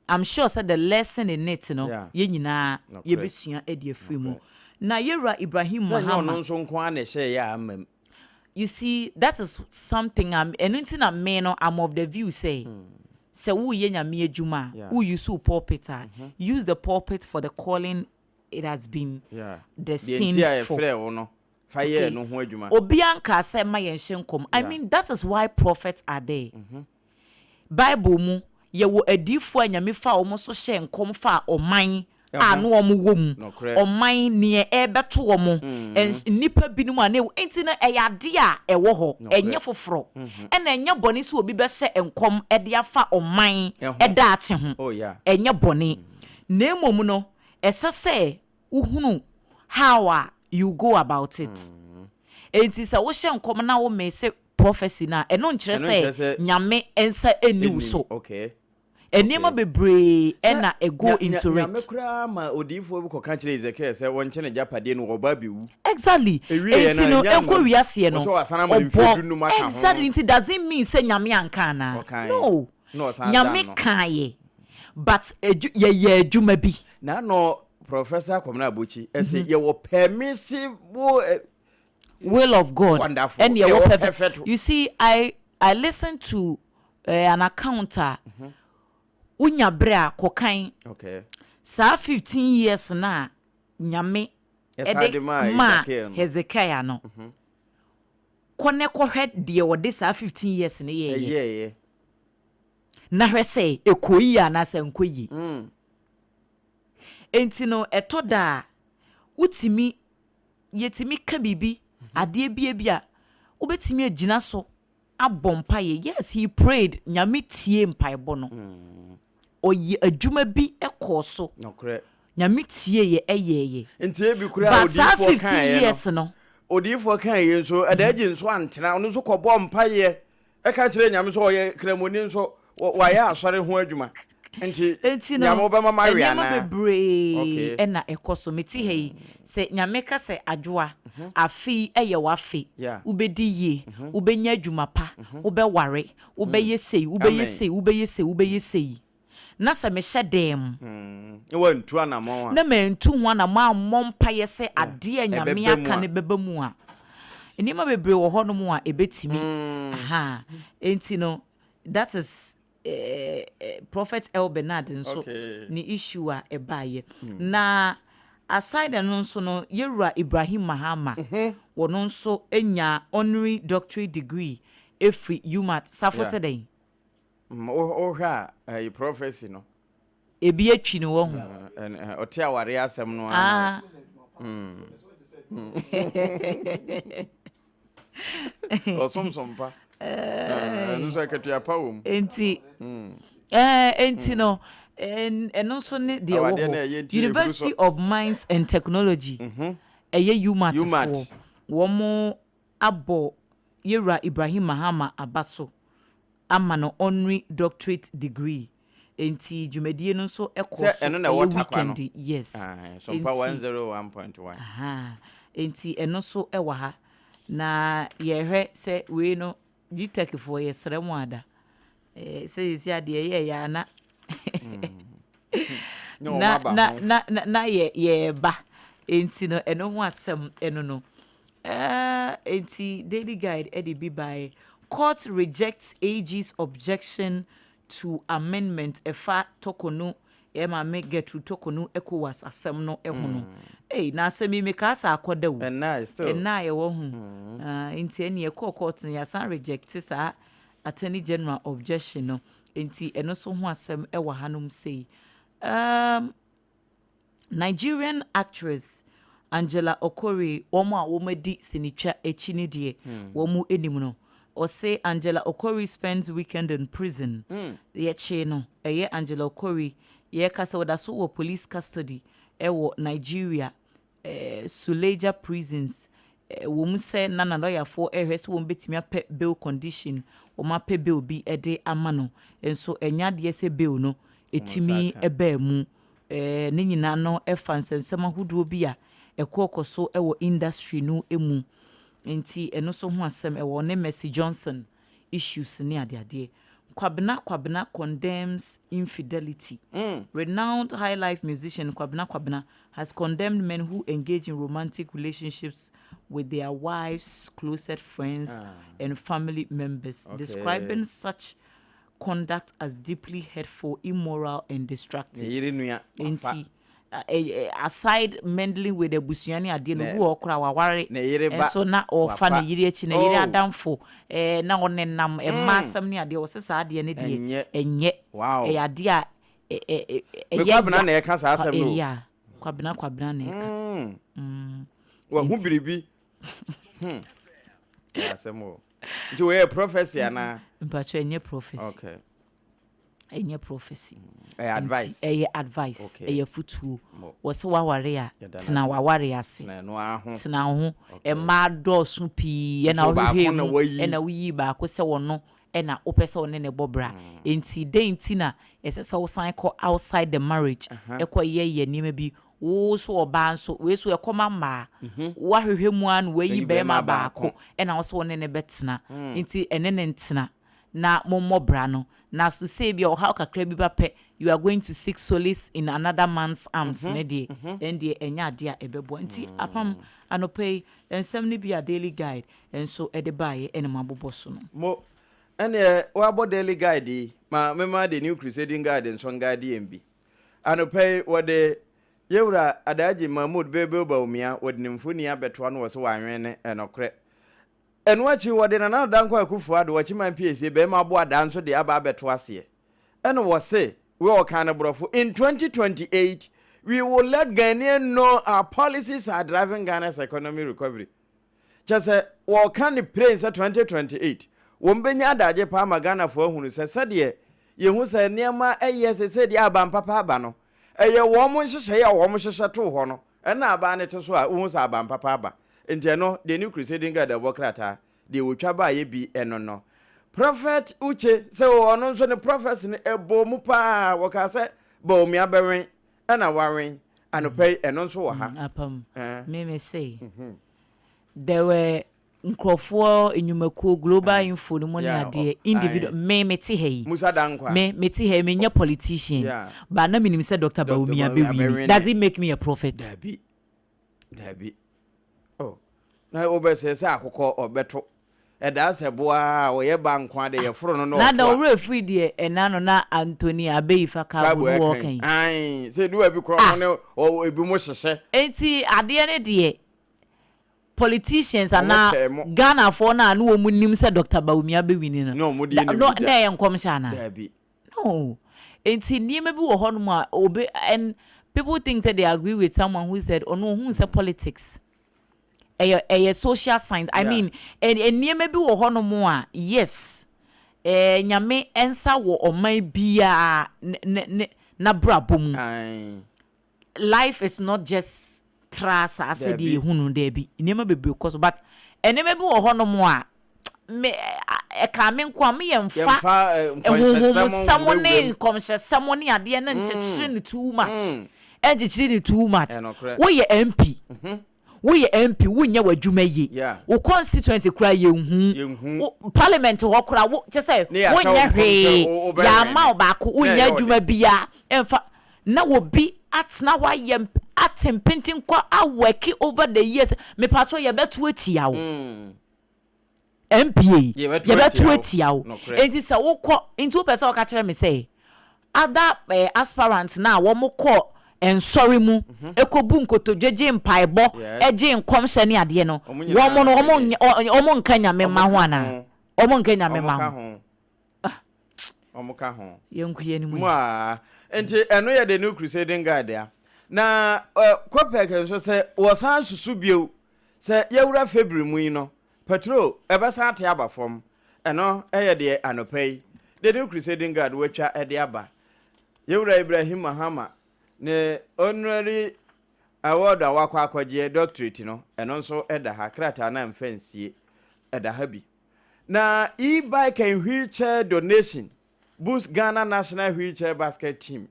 Speaker 3: I'm sure sɛ the lesson in it no, yɛn nyinaa yɛbɛsua de afiri mu. Na yɛwura Ibrahim
Speaker 2: Sɛ ɛnyɛ ɔno
Speaker 3: Mahama,
Speaker 2: nso nko ara na ɛhyɛeɛ a amma mu.
Speaker 3: You see, that is something a ɛno nti na me no, I'm of the view sɛ sɛ woreyɛ Nyame adwuma a, wo use wo pulpit a, use the pulpit for the calling it has been
Speaker 2: Deɛ
Speaker 3: destined
Speaker 2: nti a
Speaker 3: for.
Speaker 2: yɛfrɛɛ wo no, fa yɛɛ no ho adwuma.
Speaker 3: Obiara nkaa sɛ mma yɛnhyɛ nkɔm. I mean, that is why prophets are there. Bible mu, yɛwɔ adiyifoɔ a Nyame faa wɔn so hyɛɛ nkɔm faa ɔman a
Speaker 2: Ɛho.
Speaker 3: na wɔn wɔ mu, ɔman, neɛ ɛrebɛto wɔn, ɛns nnipa binom a na ɛwɔ, enti no ɛyɛ adeɛ a ɛwɔ hɔ, ɛnyɛ foforɔ. Ɛna ɛnyɛ bɔne sɛ obi bɛhyɛ nkɔm de afa ɔman
Speaker 2: Ɛho.
Speaker 3: daakye ho, ɛnyɛ bɔne. Na mmom no, ɛsɛ sɛ wohunu how a you go about it. Enti sɛ wohyɛ nkɔm na wo miss prophecy no a, ɛno nkyerɛ
Speaker 2: Ɛno nkyerɛ
Speaker 3: sɛ
Speaker 2: sɛ
Speaker 3: Nyame nsa nni wo
Speaker 2: ɛnnim.
Speaker 3: so. Nneɛma bebree
Speaker 2: Sɛ
Speaker 3: ɛna go into
Speaker 2: Nyame
Speaker 3: it.
Speaker 2: koraa ma odiyifoɔ bi kɔka kyerɛ Ezekiel sɛ wɔnkyɛ n'agyapadeɛ no, wɔba abɛwu. Ɛwieɛ
Speaker 3: Enti
Speaker 2: no,
Speaker 3: no,
Speaker 2: annya
Speaker 3: ɛnkɔ
Speaker 2: mmam.
Speaker 3: wiaseɛ no,
Speaker 2: Wɔsɛ wasan ama no mfeɛ
Speaker 3: ɔbɔ
Speaker 2: 15 aka ho.
Speaker 3: Exactly, nti does it mean sɛ Nyame anka anaa?
Speaker 2: Ɔkae.
Speaker 3: No.
Speaker 2: Na ɔsan
Speaker 3: Nyame
Speaker 2: dan no.
Speaker 3: kaeɛ, but yɛyɛ adwuma bi.
Speaker 2: Na ano Professor Kwamina Abokyi ɛsɛ yɛwɔ permissible
Speaker 3: will of God.
Speaker 2: Wonderful.
Speaker 3: Ɛne ɛwɔ
Speaker 2: Yɛwɔ
Speaker 3: perfect.
Speaker 2: perfect.
Speaker 3: You see, I listen to an account a wonya berɛ a kɔkan saa 15 years na Nyame
Speaker 2: Ɛsan
Speaker 3: ɛde
Speaker 2: de maa
Speaker 3: maa
Speaker 2: Ezekiel no.
Speaker 3: Hezekiah no, kɔ ne kɔhwɛ deɛ wɔde saa 15 years no yɛɛyɛ
Speaker 2: Ɛyɛɛyɛ.
Speaker 3: Na hwɛ sɛ ɛkɔ yie anaasɛ nkɔ yie. Enti no, ɛtɔ da a wotumi yɛtumi ka biribi adeɛ bie bi a wobɛtumi agyina so abɔ mpaeɛ. Yes, he prayed, Nyame tie mpaebɔ no. Ɔyɛ adwuma bi kɔɔ so. Nyame tie yɛ, ɛyɛɛyɛ.
Speaker 2: Nti ebi koraa
Speaker 3: Ba saa
Speaker 2: odiyifoɔ
Speaker 3: 15
Speaker 2: kaeɛ no,
Speaker 3: years no,
Speaker 2: odiyifoɔ kaeɛ nso, ɛda agyi nso antena, ɔno nso kɔbɔ mpaeɛ ɛka kyerɛ Nyame sɛ ɔyɛ kramoni nso wayɛ asɔre ho adwuma. Nti
Speaker 3: Enti no,
Speaker 2: Nyame wobɛma mawe
Speaker 3: nneɛma
Speaker 2: anaa?
Speaker 3: bebree ɛna ɛkɔ so. Mete ha yi, sɛ Nyame ka sɛ Adwoa, afe yi ɛyɛ w'afe, wobɛdi yie, wobɛnya adwuma pa, wobɛware, wobɛyɛ sei, wobɛyɛ sei, wobɛyɛ sei, wobɛyɛ sei, na sɛ mehyɛ dan mu,
Speaker 2: Na wantu anammɔn a.
Speaker 3: Na mantu ho anammɔn ammɔ mpaeɛ sɛ adeɛ a Nyame
Speaker 2: Ɛbɛba mu
Speaker 3: aka
Speaker 2: a.
Speaker 3: no bɛba mu a, Nneɛma bebree wɔ hɔnom a ɛbɛtumi. Aha. Enti no, that is Prophet El Bernard nso ne issue a ɛbaeɛ. Na aside ɛno nso no, Yɛwura Ibrahim Mahama, wɔno nso nya honorary doctorate degree ɛfiri UMaT. Safo sɛ dɛn?
Speaker 2: Wohwɛ a, ɛyɛ prophecy no.
Speaker 3: Ebi atwi no wɔ ho.
Speaker 2: Ɔte awareɛ asɛm no ara. Ɔsomsom pa. Ɛno nso akatua pa wɔ mu.
Speaker 3: Enti, enti no, ɛno nso ne deɛ ɛwɔ hɔ. University of Mines and Technology, ɛyɛ UMaT foɔ, wɔn abɔ Yewura Ibrahim Mahama aba so ama no honorary doctorate degree. Enti dwumadie no nso kɔɔ
Speaker 2: Sɛ
Speaker 3: so
Speaker 2: ɛno na ɛwɔ
Speaker 3: ɛyɛ
Speaker 2: Tarkwa no.
Speaker 3: weekend yes.
Speaker 2: Ae, Sompa
Speaker 3: Enti
Speaker 2: 101.1.
Speaker 3: ahaa, enti ɛno nso wɔ ha. Na yɛrehwɛ sɛ wei no GTEC foɔ yɛsrɛ mo ada. Eh, sɛ sɛsi adeɛ ɛyɛɛyɛ a na
Speaker 2: Na wɔn
Speaker 3: na
Speaker 2: aba
Speaker 3: na
Speaker 2: ho.
Speaker 3: na na na yɛ yɛreba. Enti no ɛno ho asɛm ɛno no. Eh, enti Daily Guide ɛde bi baeɛ. Court rejects AG's objection to amendment ɛfa Torkornoo, yɛn maame Gertrude Torkornoo Ecowas asɛm no ho no. Ei, na asɛm yi mekaa sɛ akɔda o.
Speaker 2: Ɛnnae still.
Speaker 3: Ɛnnae ɛwɔ ho. Ah, enti ɛnneɛ ɛkɔɔ court no yɛasan reject saa Attorney General objection no. Enti ɛno nso ho asɛm ɛwɔ hanom sei. Um, Nigerian actress Angela Okorie, wɔn a wɔadi sinitwa akyi no deɛ, wɔn nim no. Ɔse Angela Okorie spends weekend in prison. Yɛkyee no, ɛyɛ Angela Okorie. Yɛreka sɛ ɔda so wɔ police custody wɔ Nigeria, Suleja prisons. Ɛwɔ mu sɛ na n'alɔyafoɔ rehwɛ sɛ wɔbɛtumi apɛ bail condition, wɔapɛ bail bi de ama no, nso ɛnyɛ adeɛ sɛ bail no ɛtumi baa mu. Ne nyinaa no fa nsɛnsɛm ahodoɔ bi a ɛkɔɔkɔ so wɔ industry no mu. Nti ɛno nso ho asɛm ɛwɔ ne Mercy Johnson issues ne adeadeɛ. Kwabena Kwabena condemns infidelity. Renowned highlife musician Kwabena Kwabena has condemned men who engage in romantic relationships with their wives' closest friends and family members, describing such conduct as deeply hurtful, immoral and destructive.
Speaker 2: Ne yere nua wafa.
Speaker 3: Enti aside meddling with abusua ne adeɛ no, obi wɔ hɔ koraa waware
Speaker 2: Ne yere ba
Speaker 3: nso na ɔrefa
Speaker 2: wafa.
Speaker 3: ne yere akyi, ne yere
Speaker 2: Oh.
Speaker 3: adamfo eh, na ɔnenam mmaa asɛm ne adeɛ, wɔse saa adeɛ no deɛ
Speaker 2: Ɛnyɛ.
Speaker 3: ɛnyɛ.
Speaker 2: Wow.
Speaker 3: Ɛyɛ adeɛ a ɛ- ɛ- ɛ-
Speaker 2: Me
Speaker 3: ɛyɛ
Speaker 2: Kwabena
Speaker 3: ya.
Speaker 2: na ɛka saa asɛm no o.
Speaker 3: Ɛyɛ a, Kwabena Kwabena na ɛka.
Speaker 2: Wahu biribi. Ɛyɛ asɛm o. Nti wei yɛ prophecy anaa?
Speaker 3: Mpakyɛ ɛnyɛ prophecy.
Speaker 2: Okay.
Speaker 3: Ɛnyɛ prophecy.
Speaker 2: Ɛyɛ advice.
Speaker 3: Nti ɛyɛ advice.
Speaker 2: Okay.
Speaker 3: Ɛyɛ futuo.
Speaker 2: Mo.
Speaker 3: Wɔ sɛ waware a,
Speaker 2: Yɛda no
Speaker 3: tena
Speaker 2: ase.
Speaker 3: waware ase.
Speaker 2: Tena ɛno ara ho.
Speaker 3: Tena wo ho. Mmaa dɔɔso pii ɛna
Speaker 2: Nso baako
Speaker 3: wohwehwɛ
Speaker 2: na
Speaker 3: mu
Speaker 2: wayi.
Speaker 3: ɛna woyii baako sɛ ɔno ɛna wopɛ sɛ ɔne ne bɔ bra. Nti dɛn nti na ɛsɛ sɛ wosan kɔ outside the marriage ɛkɔ yɛ yɛ nneɛma bi. Wo so ɔbaa nso, wei so ɛkɔma mmaa. Woahwehwɛ mu ara na wayi
Speaker 2: Wayi
Speaker 3: bɛrima
Speaker 2: bɛrima
Speaker 3: baako
Speaker 2: baako.
Speaker 3: ɛna wo sɛ wo ne ne bɛtena. Nti ɛne ne ntena na mommɔ bra no. Na so sɛ ebia ɔhaw kakra bi ba pɛ, you are going to seek solace in another man's arms ne deɛ, ɛn deɛ ɛnyɛ adeɛ a ɛbɛboa. Nti apam anɔpa yi, nsɛm no bi a Daily Guide nso de baeɛ ɛna mabobɔ so no.
Speaker 2: Mo, ɛneɛ woabɔ Daily Guide yi, ma mema The New Crusading Guide nso nguide yɛn bi. Anɔpa yi, wɔde Yɛwura Alhaji Mahmood Belbel Bawumia, wɔde ne mfoni abɛtoa no wɔ sɛ wanwene ne, ɛnokorɛ. Ɛno akyi, wɔde Nana Addo Dankwa Akufo-Addo, Ɔkyeman Piesie, Barima Aboadaa nso de aba abɛto aseɛ. Ɛna wɔse, wei ɔkaa no borɔfo, in 2028, we will let Ghanaian know our policies are driving Ghana's economy recovery. Kyɛ sɛ, wɔreka no pren sɛ 2028, wɔn bɛnya adagye paa ma Ghanafoɔ ahunu sɛ sɛdeɛ yɛhu sɛ nneɛma yɛ sesei deɛ aban papa aba no, ɛyɛ wɔn nhyehyɛeɛ a wɔn hyehyɛ too hɔ no ɛna aban no te so a wohu sɛ aban papa aba. Nti ɛno, deɛ New Crusading Guide ɛbɔ krataa, deɛ wɔtwa baeɛ bi ɛno no. Prophet Uche sɛ ɔno nso ne prophecy no ɛbɔɔ mu paa, wɔkaa sɛ Bawumia bɛwen ɛna wawen. Anɔpa yi ɛno nso wɔ ha.
Speaker 3: Apam,
Speaker 2: Eh.
Speaker 3: me me se, there were nkurɔfoɔ nnwumakuo Global Info no mu ne adeɛ individual me mete ha yi
Speaker 2: Musa Dankwa.
Speaker 3: me mete ha yi menyɛ politician but na menim sɛ Dr. Bawumia bɛwini. Does it make me a prophet?
Speaker 2: Dabi, dabi. Oh. Na wobɛsɛ sɛ akokɔ ɔbɛto. Ɛdaa sɛ boa a ɔyɛ ba nko ara deɛ yɛforo no na
Speaker 3: Na da
Speaker 2: ɔto a.
Speaker 3: owura firi deɛ ɛna no na Anthony Abeyifa Karbo
Speaker 2: Karbo
Speaker 3: no
Speaker 2: ɛka
Speaker 3: wɔɔka
Speaker 2: yi.
Speaker 3: yi.
Speaker 2: Ae, sɛ ɛdu baabi koraa
Speaker 3: Ah!
Speaker 2: ɔmo ne ɔ ebi mo hyehyɛ.
Speaker 3: Enti adeɛ no deɛ politicians
Speaker 2: Ɔmo
Speaker 3: anaa
Speaker 2: pɛɛ mo.
Speaker 3: Ghanafoɔ no a na wɔn nim sɛ Doctor Bawumia bɛ wini no,
Speaker 2: Na ɔmo deɛ
Speaker 3: da
Speaker 2: nim
Speaker 3: no
Speaker 2: deda.
Speaker 3: na ɛyɛ nkɔmhyɛ anaa?
Speaker 2: Daabi.
Speaker 3: No. Enti nneɛma bi wɔ hɔnom a obi and people think sɛ they agree with someone who said ɔno ohun sɛ politics ɛyɛ ɛyɛ social science. I mean nneɛma bi wɔ hɔnom a yes ɛɛ Nyame nsa wɔ ɔman biara ne ne ne n'abrabɔ mu. Life is not just tra saa sɛdeɛ
Speaker 2: Daabi.
Speaker 3: yɛhu no, daabi, nneɛma bebree kɔ so but nneɛma bi wɔ hɔnom a me ɛkaa me nko a me yɛmfa
Speaker 2: Yɛmfa nkɔnhyɛsɛm
Speaker 3: honhomsɛm ne
Speaker 2: nwurawura mu.
Speaker 3: nkɔmhyɛsɛm ne adeɛ no nkyekyere no too much, ɛnkyekyere no too much.
Speaker 2: Ɛnokorɛ.
Speaker 3: Woyɛ MP, woyɛ MP, wonyɛ w'adwuma yie, wo constituency koraa yɛnhu,
Speaker 2: Yɛnhu.
Speaker 3: wo parliament hɔ koraa wo kyɛ sɛ
Speaker 2: Ne yɛahyɛ wo
Speaker 3: wonyɛ
Speaker 2: nkɔm sɛ
Speaker 3: hwee,
Speaker 2: wobɛwɛne.
Speaker 3: yɛama wo baako,
Speaker 2: Na
Speaker 3: wonyɛ
Speaker 2: ɛyɛ wo
Speaker 3: adwuma
Speaker 2: de.
Speaker 3: biara, ɛmfa na obi atena hɔ ayɛ ate mpentenkwa awɔki over the years, mepatɔ yɛbɛto atia wo. MPA
Speaker 2: Yɛbɛto
Speaker 3: yɛbɛto
Speaker 2: atia wo.
Speaker 3: atia wo.
Speaker 2: Nokorɛ.
Speaker 3: Enti sɛ wokɔ, nti wopɛ sɛ wɔka kyerɛ me sɛ other aspirants na wɔn kɔ nsɔre mu ekobu nkotodwe gye mpaebɔ gye nkɔmhyɛ ne adeɛ no,
Speaker 2: Wɔn nyinaa
Speaker 3: wɔn no wɔn
Speaker 2: yɛ.
Speaker 3: nyɛ wɔn nka Nyame
Speaker 2: Wɔn
Speaker 3: mma ho
Speaker 2: ka
Speaker 3: anaa?
Speaker 2: ho.
Speaker 3: Wɔn nka Nyame
Speaker 2: Wɔn
Speaker 3: mma
Speaker 2: ka
Speaker 3: ho.
Speaker 2: ho. Wɔn ka ho.
Speaker 3: Yɛnku yɛn mu
Speaker 2: Mu a nti ɛno yɛ The New Crusading Guide a. Na COPEC nso sɛ wɔsan susu bio sɛ yɛwura February mu yi no, petrol ɛbɛsan ate aba fam. Ɛno yɛ deɛ anɔpa yi The New Crusading Guide wɔatwa de aba. Yɛwura Ibrahim Mahama ne honorary award a wakɔ akɔgyeɛ doctorate no, ɛno nso da ha. Krataa no amfa nsie, ɛda ha bi. Na e-bike and wheelchair donation boost Ghana national wheelchair basket team.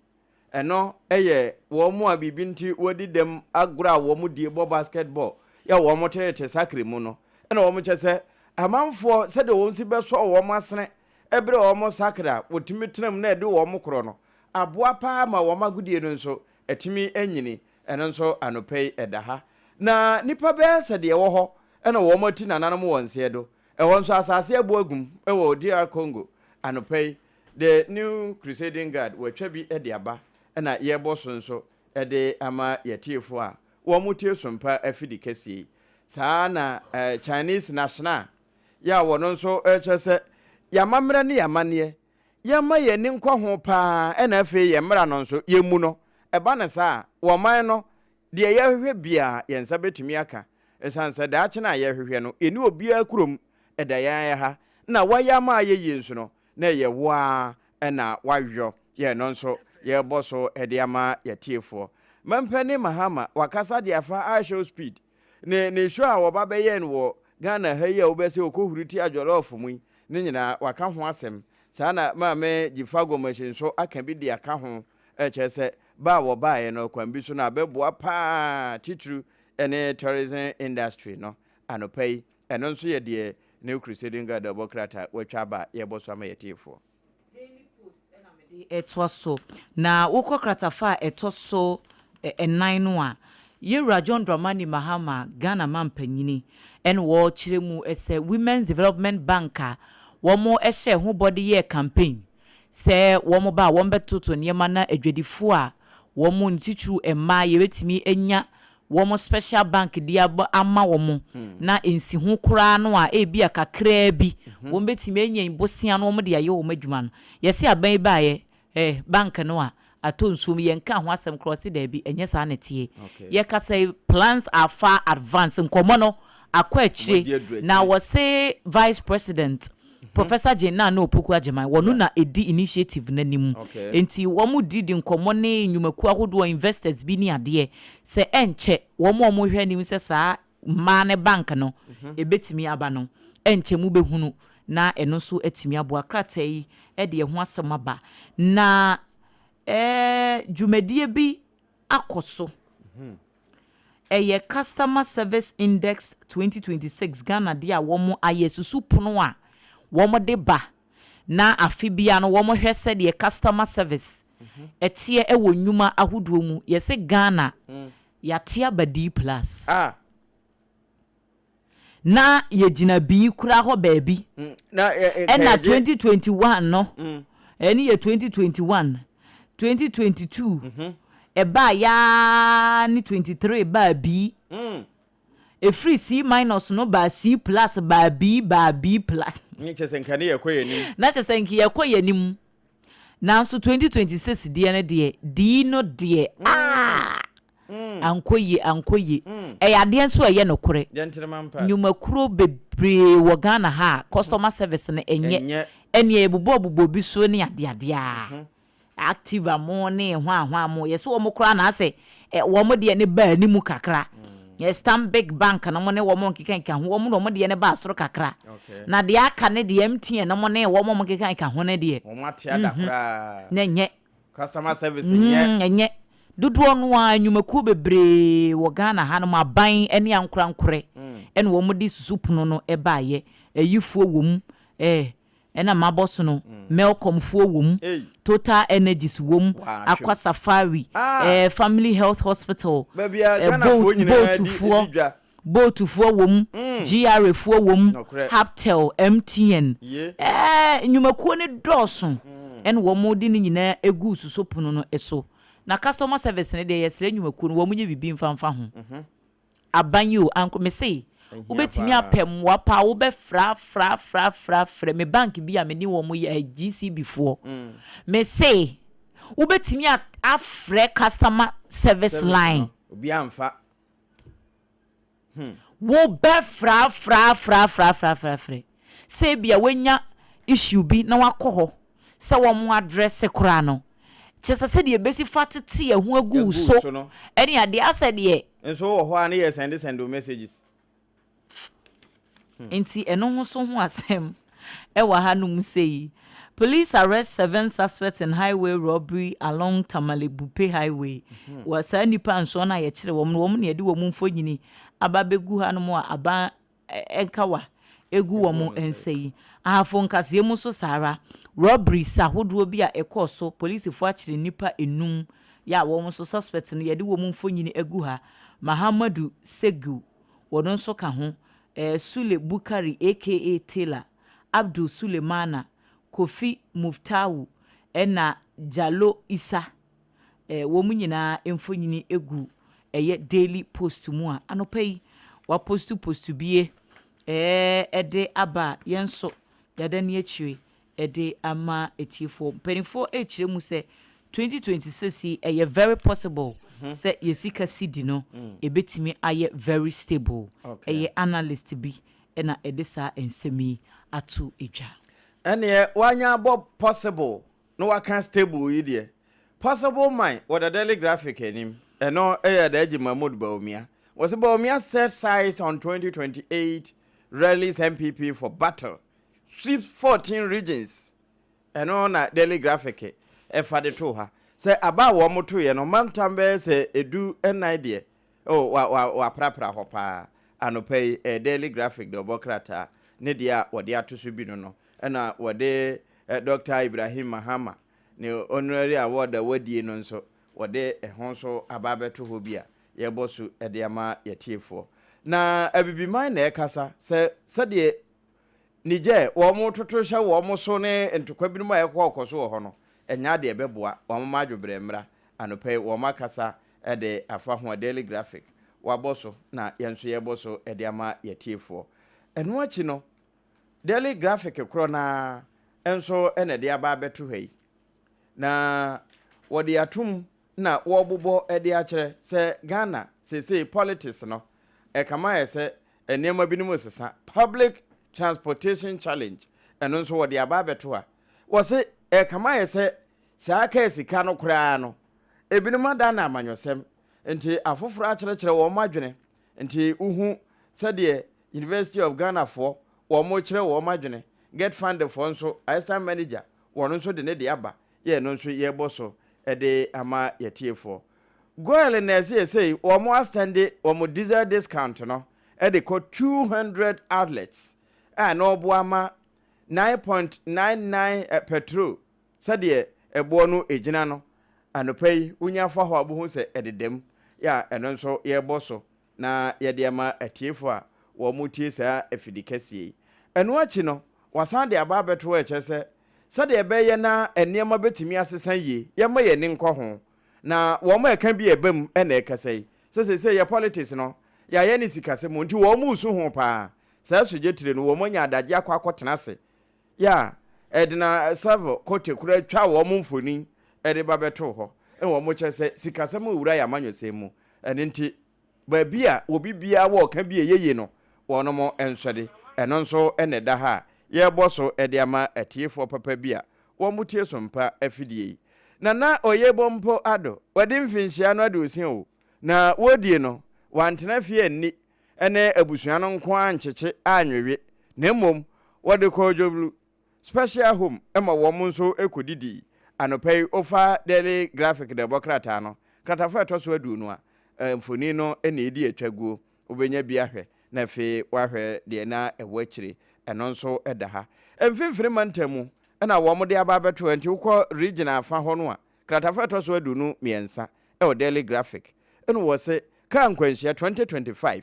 Speaker 2: Ɛno yɛ wɔn a biribi nti wɔdi dɛm agorɔ a wɔn die bɔ basketball yɛ wɔn tete sakre mu no, ɛna wɔn kyɛ sɛ amanfoɔ sɛdeɛ wɔn si bɛsɔ wɔn asene ɛberɛ wɔn sakre a wɔtumi tena mu na ɛde wɔn korɔ no aboa paa ma wɔn agodie no nso atumi anyini. Ɛno nso anɔpa yi ɛda ha. Na nnipa bɛyɛ sɛ deɛ ɛwɔ hɔ ɛna wɔn ati nananom wɔ nseɛ do. Ɛhɔ nso asase abu agum wɔ DR Congo anɔpa yi. The New Crusading Guard wɔatwa bi de aba ɛna yɛrebɔ so nso de ama yɛatiefoɔ a wɔn tie Sompa afidi kɛseɛ yi. Saa na Chinese National yɛ a wɔn nso kyerɛ sɛ yɛamammerɛ ne yɛamanneɛ yɛmma yɛn ani nkɔ ho paa ɛna afei yɛn mmara no nso yɛmmu no. Ɛba no saa a, wɔ ɔman no, deɛ yɛrehwehwɛ biara yɛn nsa bɛtumi aka. Ɛsiane sɛ daakye no a yɛrehwehwɛ no, yɛnni obiara kurom, ɛda yɛn ara ha, na woayɛ ama ayɛ yie nso no, na ɛyɛ wo ara na woayɔ. Yɛn no nso yɛrebɔ so de ama yɛn atiefoɔ. Mampanin Mahama wakasa de afa I-Show Speed ne ne show a wɔba bɛyɛɛ no wɔ Ghana ha yi a wobɛsɛ ɔkɔhuri tia jollof mu yi ne nyinaa waka ho asɛm. Saa na Maame Dzifa Gomez nso aka bi de aka ho kyerɛ sɛ ba a wɔbaeɛ no kwan bi so no abɛboa pa ara titiriw ne tourism industry no anɔpa yi. Ɛno nso yɛ deɛ New Crusading Guard ɔbɔ krataa watwa aba a yɛrebɔ so ama yɛn atiefoɔ.
Speaker 3: Daily Post na mede retoa so. Na wokɔ kratafa a ɛtɔ so nnan no a, Yɛwura John Dramani Mahama, Ghana mampanyini, na ɔrekyerɛ mu sɛ Women's Development Bank a wɔhyɛɛ ho bɔ de yɛɛ campaign sɛ wɔba a wɔbɛtoto nneɛma na adwadifoɔ a wɔn, ne titiriw mmaa, yɛbɛtumi anya wɔn special bank de abɔ ama wɔn na nsiho koraa no a ebia kakraa bi wɔn bɛtumi anya bosea no wɔn de ayɛ wɔn adwuma no. Yɛse aban yi baeɛ eh, bank no a atɔ nsuo mu yɛnkaa ho asɛm koraa, ɔse daabi ɛnyɛ saa na ɛteɛ. Yɛkasa yi plans are far advanced, nkɔmmɔ no akɔ akyire na wɔse Vice President Professor Jane Naana Opoku Agyemang, wɔno na ɛdi initiative no anim. Enti wɔn di di nkɔmmɔ ne nnwumakuo ahodoɔ, investors bi ne adeɛ, sɛ ɛnkyɛ wɔn a wɔhwɛ anim sɛ saa mmaa ne bank no ɛbɛtumi aba no, ɛnkyɛ mu bɛhunu na ɛno nso atumi aboa. Krataa yi de ɛho asɛm aba. Na dwumadie bi akɔ so. Ɛyɛ Customer Service Index 2026 Ghana deɛ a wɔn ayɛ susu pono a wɔn de ba na afe biara no wɔn hwɛ sɛdeɛ customer service ɛteɛ ɛwɔ nnwuma ahodoɔ mu. Yɛsɛ Ghana yɛate aba D plus.
Speaker 2: Ah.
Speaker 3: Na yɛgyina bii koraa hɔ baabi.
Speaker 2: Na ɛ ɛ
Speaker 3: Ɛna
Speaker 2: nka yɛgye.
Speaker 3: 2021 no, ɛne yɛ 2021, 2022, ɛbaa yaa ne 23 baa bii. Ɛfiri C minus no baa C plus baa B baa B plus.
Speaker 2: Ne kyɛ sɛ nka ne yɛkɔ yɛn anim.
Speaker 3: Na kyɛ sɛ nka yɛkɔ yɛn anim. Nanso 2026 deɛ no deɛ, D no deɛ, ah! Ankɔ yie, ankɔ yie. Ɛyɛ adeɛ nso a ɛyɛ nokorɛ.
Speaker 2: Gentleman pass.
Speaker 3: Nnwumakuo bebree wɔ Ghana ha a customer service no ɛnyɛ.
Speaker 2: Ɛnyɛ.
Speaker 3: Ɛnneɛ yɛbobɔbobɔ bi so ne adeadeɛ a. Activa mo ne hwanhwan mo, yɛsɛ wɔn koraa na asɛ ɛ wɔn deɛ ne baa anim kakra. Yɛ Stanbic Bank no mo ne wɔn nkeka ho, wɔn na wɔn deɛ ne baa soro kakra. Na deɛ aka ne deɛ MTN no mo ne wɔn a wɔkeka ho no deɛ.
Speaker 2: Wɔn ate ada koraa.
Speaker 3: Na ɛnyɛ.
Speaker 2: Customer service nyɛ.
Speaker 3: Ɛnyɛ. Dodoɔ no ara nnwumakuo bebree wɔ Ghana hanom, aban ne ankorankorɛ ɛna wɔn de susu pono no baeɛ. Ayifoɔ wɔ mu, eh, ɛna mabɔsono, Melcomfoɔ wɔ mu,
Speaker 2: Ei.
Speaker 3: Total Energies wɔ mu,
Speaker 2: Waa, hwɛ
Speaker 3: Aqua
Speaker 2: o.
Speaker 3: Safari,
Speaker 2: Ah!
Speaker 3: eh, Family Health Hospital,
Speaker 2: Baabi a
Speaker 3: eh,
Speaker 2: Ghanafoɔ
Speaker 3: boat,
Speaker 2: nyinaa di,
Speaker 3: boatfoɔ,
Speaker 2: di dwa.
Speaker 3: boatfoɔ wɔ mu, GRA foɔ wɔ mu,
Speaker 2: Nokorɛ.
Speaker 3: Haptel, MTN,
Speaker 2: Ye.
Speaker 3: eh, nnwumakuo no dɔɔso ɛna wɔn de ne nyinaa egu suso pono no so. Na customer service no deɛ yɛsrɛ nnwumakuo no wɔn nyɛ biribi mfa mfa ho. Aban yi o, anko me se
Speaker 2: Ɛhia
Speaker 3: wobɛtumi
Speaker 2: paa.
Speaker 3: apɛ mmoa paa wobɛ fra fra fra fra frɛ me bank bi a me ne wɔn yɛ GCB foɔ. Me se wobɛtumi a afrɛ customer service
Speaker 2: Service
Speaker 3: line.
Speaker 2: no, obi amfa.
Speaker 3: Wobɛ fra fra fra fra fra fra frɛ sɛ ebia woanya issue bi na wakɔ hɔ sɛ wɔn address koraa no, kyerɛ sɛ sɛdeɛ ɛbɛsi fa tete ɛho agu wo
Speaker 2: Agu wo
Speaker 3: so
Speaker 2: so no.
Speaker 3: ɛne adeɛ asɛ deɛ.
Speaker 2: Nso wɔ hɔ a ne yɛ send send wo messages.
Speaker 3: Nti ɛno ho so ho asɛm ɛwɔ hanom sei. Police arrest seven suspects in highway robbery along Tamale Bupe Highway. Wɔ saa nnipa 7 no a yɛkyere wɔn no, wɔn na yɛde wɔn mfonini aba abɛgu hanom a aban nkawa egu wɔn nsa yi. Ahafo nkaseɛ mu nso saa ara, robberies ahodoɔ bi a ɛkɔɔ so, polisifoɔ akyere nnipa 5 yɛ a wɔn nso suspect no yɛde wɔn mfonini agu ha. Mahamadu Segu, wɔn nso ka ho, Sule Bukari aka Taylor, Abdul Sulemana, Kofi Muftawu ɛna Jalo Isa. Wɔn nyinaa mfonini gu ɛyɛ Daily Post mu a anɔpa yi wapostu postu bie ɛde aba a yɛn nso yɛada ne akyire ɛde ama atiefoɔ. Mpanimfoɔ rekyerɛ mu sɛ 2026 yi ɛyɛ very possible sɛ yɛ sika cedi no ebetumi ayɛ very stable. Ɛyɛ analyst bi ɛna ɛde saa nsɛm yi ato dwa.
Speaker 2: Ɛneɛ wanya abɔ possible na waka stable yi deɛ, possible man wɔ the Daily Graphic anim. Ɛno ɛyɛ Alhaji Mahmood Bawumia. Wɔsi Bawumia set sights on 2028 rallies NPP for battle, sweeps 14 regions. Ɛno na Daily Graphic ɛfa de to ha sɛ aba a wɔn to yɛ no mantam bɛyɛ sɛ 14 deɛ, oh, wa wa waprapra hɔ paa. Anɔpa yi ɛyɛ Daily Graphic de ɔbɔ krataa ne deɛ a wɔde ato so bi no, ɛna wɔde Dr. Ibrahim Mahama ne honorary award a wadie no nso wɔde ɛho nso aba abɛto hɔ bi a yɛbɔ so de ama yɛtiefoɔ. Na Abibiman na ɛkasa sɛ sɛdeɛ Niger wɔn toto hyɛ wɔn so ne ntokwa binom a ɛkɔ ɔkɔ so wɔ hɔ no, ɛnyɛ adeɛ ɛbɛboa wɔn ma adwobrɛ mmra. Anɔpa yi wɔn akasa de afa ho a Daily Graphic wabɔ so na yɛn nso yɛbɔ so de ama yɛtiefoɔ. Ɛno akyi no, Daily Graphic korɔ naa nso na ɛde aba abɛto ha yi. Na wɔde atom na wɔrebobɔ de akyerɛ sɛ Ghana seesei politics no, ɛkama ayɛ sɛ nneɛma binom resesa. Public transportation challenge, ɛno nso wɔde aba abɛto ha. Wɔse ɛkama ayɛ sɛ saa kaa sika no koraa no, ebinom ada no amanyɔsɛm, nti afoforɔ akyerɛkyerɛ wɔn adwene. Nti wohu sɛdeɛ University of Ghana foɔ wɔn kyerɛ wɔn adwene, Get Fund foɔ nso, assistant manager wɔn nso de ne de aba, yɛ no nso yɛbɔ so de ama yɛtiefoɔ. Goil na ɛsɛ yɛsɛ wɔn asɛnde wɔn diesel discount no de kɔ 200 outlets a na ɔboa ma 9.99 petrol sɛdeɛ ɛboɔ no egyina no. Anɔpa yi wonya fa hɔ a wohu sɛ ɛdeda mu yɛ a ɛno nso yɛbɔ so na yɛde ama atiefoɔ a wɔtie saa afidi kɛseɛ yi. Ɛno akyi no, wɔasan de aba abɛto hɔ a ɛkyerɛ sɛ, sɛdeɛ ɛbɛyɛ na nneɛma bɛtumi asesa yie, yɛmma yɛn ani nkɔ ho. Na wɔn a ɛka bi a ɛba mu na ɛkasa yi, sɛ seesei yɛ politics no, yɛayɛ no sikasɛm mu, nti wɔn resu ho paa. Saa sogyatire no, wɔn anya adagye akɔ akɔtena ase. Yɛ a, Edna Saville Kote koraa twaa wɔn mfoni de ba bɛtoo hɔ. Ɛna wɔn kyerɛ sɛ sikasɛm rewura yɛn amanyɔsɛm mu. Ɛno nti, baabi a obi biara wɔ ɔka bi a ɛyɛ yie no, wɔnom nsɔre. Ɛno nso na ɛda ha a yɛrebɔ so de ama atiefoɔ papa bi a wɔtie Sompa afidie yi. Nana Oyebo mpo Addo, wadi mfinhyia no aduosia o, na wɔredie no, wantena fie anni ne abusua no nko ara ankyekye anwewe, na mmom wɔde kɔɔ Dwoblu Special Home ma wɔn nso kɔdidii. Anɔpa yi wofa Daily Graphic de bɔ krataa no, kratafa a ɛtɔ so aduonu a, mfoni no na ɛdi atwa guo. Wobɛnya bi ahwɛ na afei woahwɛ deɛ na ɛwɔ akyire. Ɛno nso da ha. Mfimfini mantam mu na wɔde aba abɛto ha nti wokɔ region afa hɔ no a, kratafa a ɛtɔ so 23 wɔ Daily Graphic na wɔse kaa nkwanhyia 2025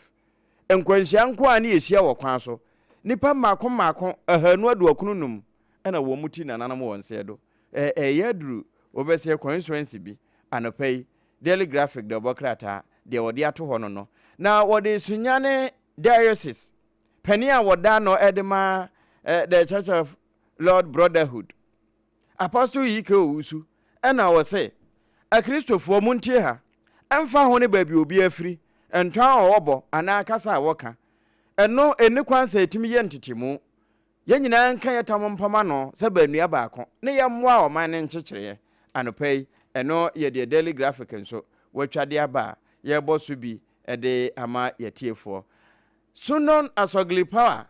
Speaker 2: Nkwanhyia nko ara ne yɛhyia wɔ kwan so. Nnipa mmaako mmaako 295 na wɔn ti nananom wɔ nsɛɛ do. Ɛreyɛ aduru wɔbɛsɛɛ constituency bi anɔpa yi, Daily Graphic de ɔbɔ krataa deɛ wɔde ato hɔ no no. Na wɔde Sunyani Diocese panin a wɔda ano de ma The Church of Lord Brotherhood, Apostle E. K. Owusu na ɔse, Akristofoɔ, montie ha, ɛmfa ho ne baabi obiara firi, ntɔn a wɔbɔ anaa kasa a wɔka, ɛno nni kwan sɛ ɛtumi yɛ ntetemu. Yɛn nyinaa nka yɛn tam mpam ano sɛ baanua baako ne yɛmmoa ɔman no nkyekyereɛ. Anɔpa yi, ɛno yɛ deɛ Daily Graphic nso wɔatwa de aba a yɛrebɔ so bi de ama yɛatiefoɔ. Sunon Asogli Power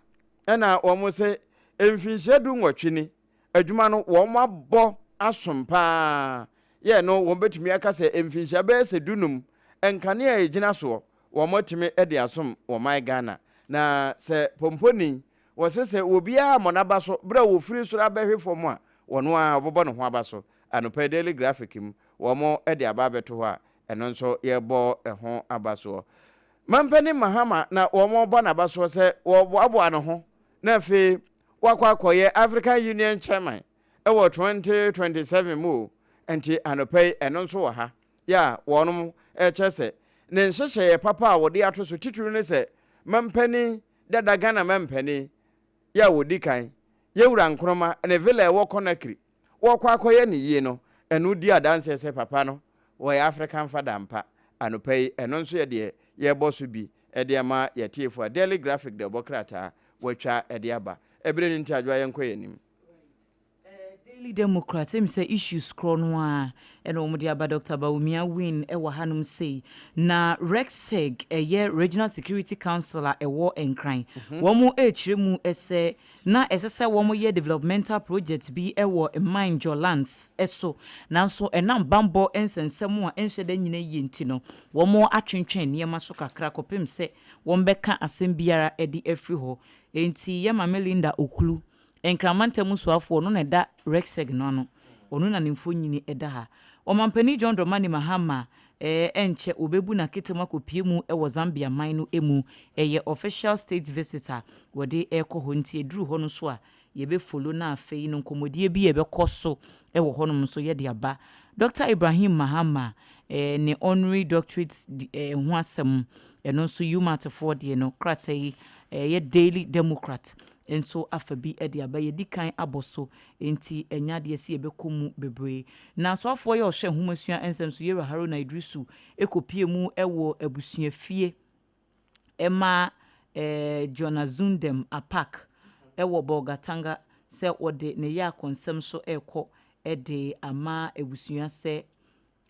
Speaker 2: na wɔn se mfinhyia du nwɔtwe ni adwuma no wɔn abɔ asom paa yɛ no wɔn bɛtumi aka sɛ mfinhyia bɛyɛ sɛ dunum nkanea a ɛgyina soɔ wɔn atumi de asom wɔ man Ghana. Na sɛ pomponi wɔse sɛ obiara mmɔ n'aba so berɛ a wɔfiri soro abɛhwe fam a wɔn ara wɔbɛbɔ ne ho aba so. Anɔpa yi Daily Graphic mu wɔn de aba abɛto hɔ a ɛno nso yɛrebɔ ɛho aba soɔ. Mampanin Mahama na wɔn rebɔ n'aba soɔ sɛ wɔboaboa ne ho na afei wakɔ akɔyɛ African Union Chairman wɔ 2027 mu o, nti anɔpa yi ɛno nso wɔ ha yɛ a wɔnom rekyerɛ sɛ ne nhyehyɛeɛ papa a wɔde ato so titiriw ne sɛ mampanin dada Ghana mampanin yɛ a wɔdi kan Yɛwura Nkrumah ne villa a ɛwɔ Conakry wɔkɔ akɔyɛ no yie no ɛno di adanseɛ sɛ papa no wɔyɛ African father ampa. Anɔpa yi ɛno nso yɛ deɛ yɛrebɔ so bi de ama yɛn atiefoɔ a Daily Graphic de ɔbɔ krataa wɔatwa de aba. Ɛberɛ no nti Adwoa yɛnkɔ yɛn anim.
Speaker 3: Daily Democrat, ɛmi sɛ issues korɔ no ara ɛna wɔn de aba. Dr. Bawumia win ɛwɔ hanom sei. Na REGSEC, ɛyɛ Regional Security Council a ɛwɔ Nkran, wɔn ɛrekyerɛ mu sɛ na ɛsɛ sɛ wɔn yɛ developmental project bi ɛwɔ Mine Lands ɛso, nanso ɛnam bambɔ nsɛnsɛm a ɛnhyɛ da nyina yie nti no, wɔn atwentwɛn nneɛma so kakra kɔpem sɛ wɔn bɛka asɛm biara ɛde afiri hɔ. Nti yɛ Maame Linda Okulu, Nkramantam soafoɔ no na ɛda REGSEC no ano, ɔno na ne mfonini ɛda ha. Ɔmampanin John Dramani Mahama ɛnkyɛ wɔbɛbu n'aketem akɔpie mu ɛwɔ Zambia man no mu. Ɛyɛ official state visit a wɔde ɛrekɔ hɔ, nti ɛduru hɔ no so a yɛbɛfollow na afei no nkɔmmɔdie bi a ɛbɛkɔ so ɛwɔ hɔnom nso yɛde aba. Dr. Ibrahim Mahama ne honorary doctorate ho asɛm, ɛno nso UMaTfoɔ deɛ no krataa yi ɛyɛ Daily Democrat nso afa bi de aba. Yɛdi kan abɔ so nti ɛnya adeɛ sɛ yɛbɛkɔ mu bebree. Na asoafoɔ yɛ ɔhwɛ nhomasua nsɛm so, Yɛwura Haruna Idrisu, ɛkɔpie mu ɛwɔ abusuafie ɛma John Azundem Apak ɛwɔ Bolgatanga sɛ wɔde ne yɛ akɔnsɛm so ɛrekɔ ɛde ama abusua sɛ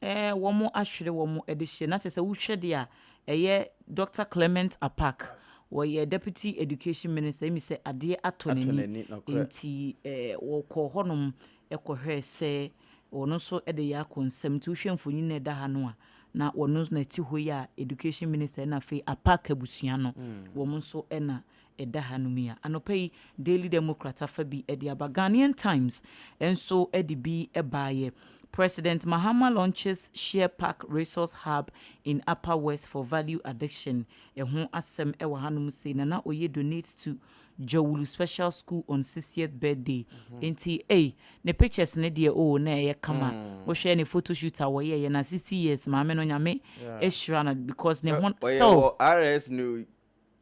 Speaker 3: wɔn ahwere wɔn de hyɛ. Na kyerɛ sɛ wohwɛ deɛ a ɛyɛ Dr. Clement Apak, wɔyɛ Deputy Education Minister, ɛmi sɛ adeɛ atɔ n'ani nti wɔkɔ hɔnom ɛkɔhwɛ sɛ ɔno nso de yɛ akɔ nsɛm. Nti wohwɛ mfonyin na ɛda ha no a, na wɔno na ɛte hɔ yi a education minister, ɛna afei Apak abusua no wɔn nso ɛna ɛda hanom yi a. Anɔpa yi Daily Democrat afa bi de aba. Ghanaian Times nso de bi baeɛ. President Mahama launches Shea Park Resource Hub in Upper West for value addition. Ɛho asɛm wɔ hanom sei. Nana Oye donates to Jowulu Special School on 60th birthday. Nti ei, ne pictures no deɛ oh na ɛyɛ kama. Wohwɛ ne photo shoot a wɔyɛeɛ na 60 years maame no Nyame ahyira no because ne ho
Speaker 2: Ɔyɛ
Speaker 3: still
Speaker 2: wɔ RS no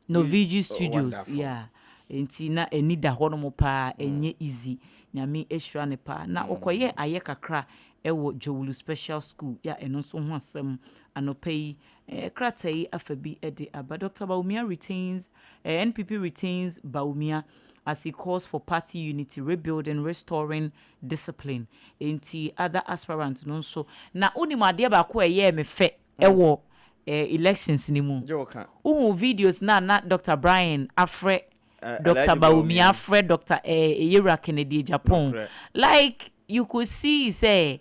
Speaker 3: Novigi
Speaker 2: Oh,
Speaker 3: Studios
Speaker 2: wonderful.
Speaker 3: yeah. Nti na ani da hɔ nom paa, ɛnyɛ easy. Nyame ahyira no paa. Na ɔkɔyɛɛ ayɛ kakra ɛwɔ Jowulu Special School yeah ɛno nso ho asɛm anɔpa yi. Eh, krataa yi afa bi de aba. Doctor Bawumia retains, eh, NPP retains Bawumia as he calls for party unity, rebuilding, restoring discipline. Enti other aspirants no nso. Na wonim adeɛ baako a ɛyɛɛ me fɛ ɛwɔ eh, elections no mu?
Speaker 2: Gye wo ka.
Speaker 3: Wohu videos no a na Doctor Brian afrɛ
Speaker 2: Eh,
Speaker 3: Doctor
Speaker 2: Alhaji
Speaker 3: Bawumia
Speaker 2: Bawumia.
Speaker 3: afrɛ Doctor eh, Eyewura Kennedy Agyapong.
Speaker 2: Nokorɛ.
Speaker 3: Like you could see sɛ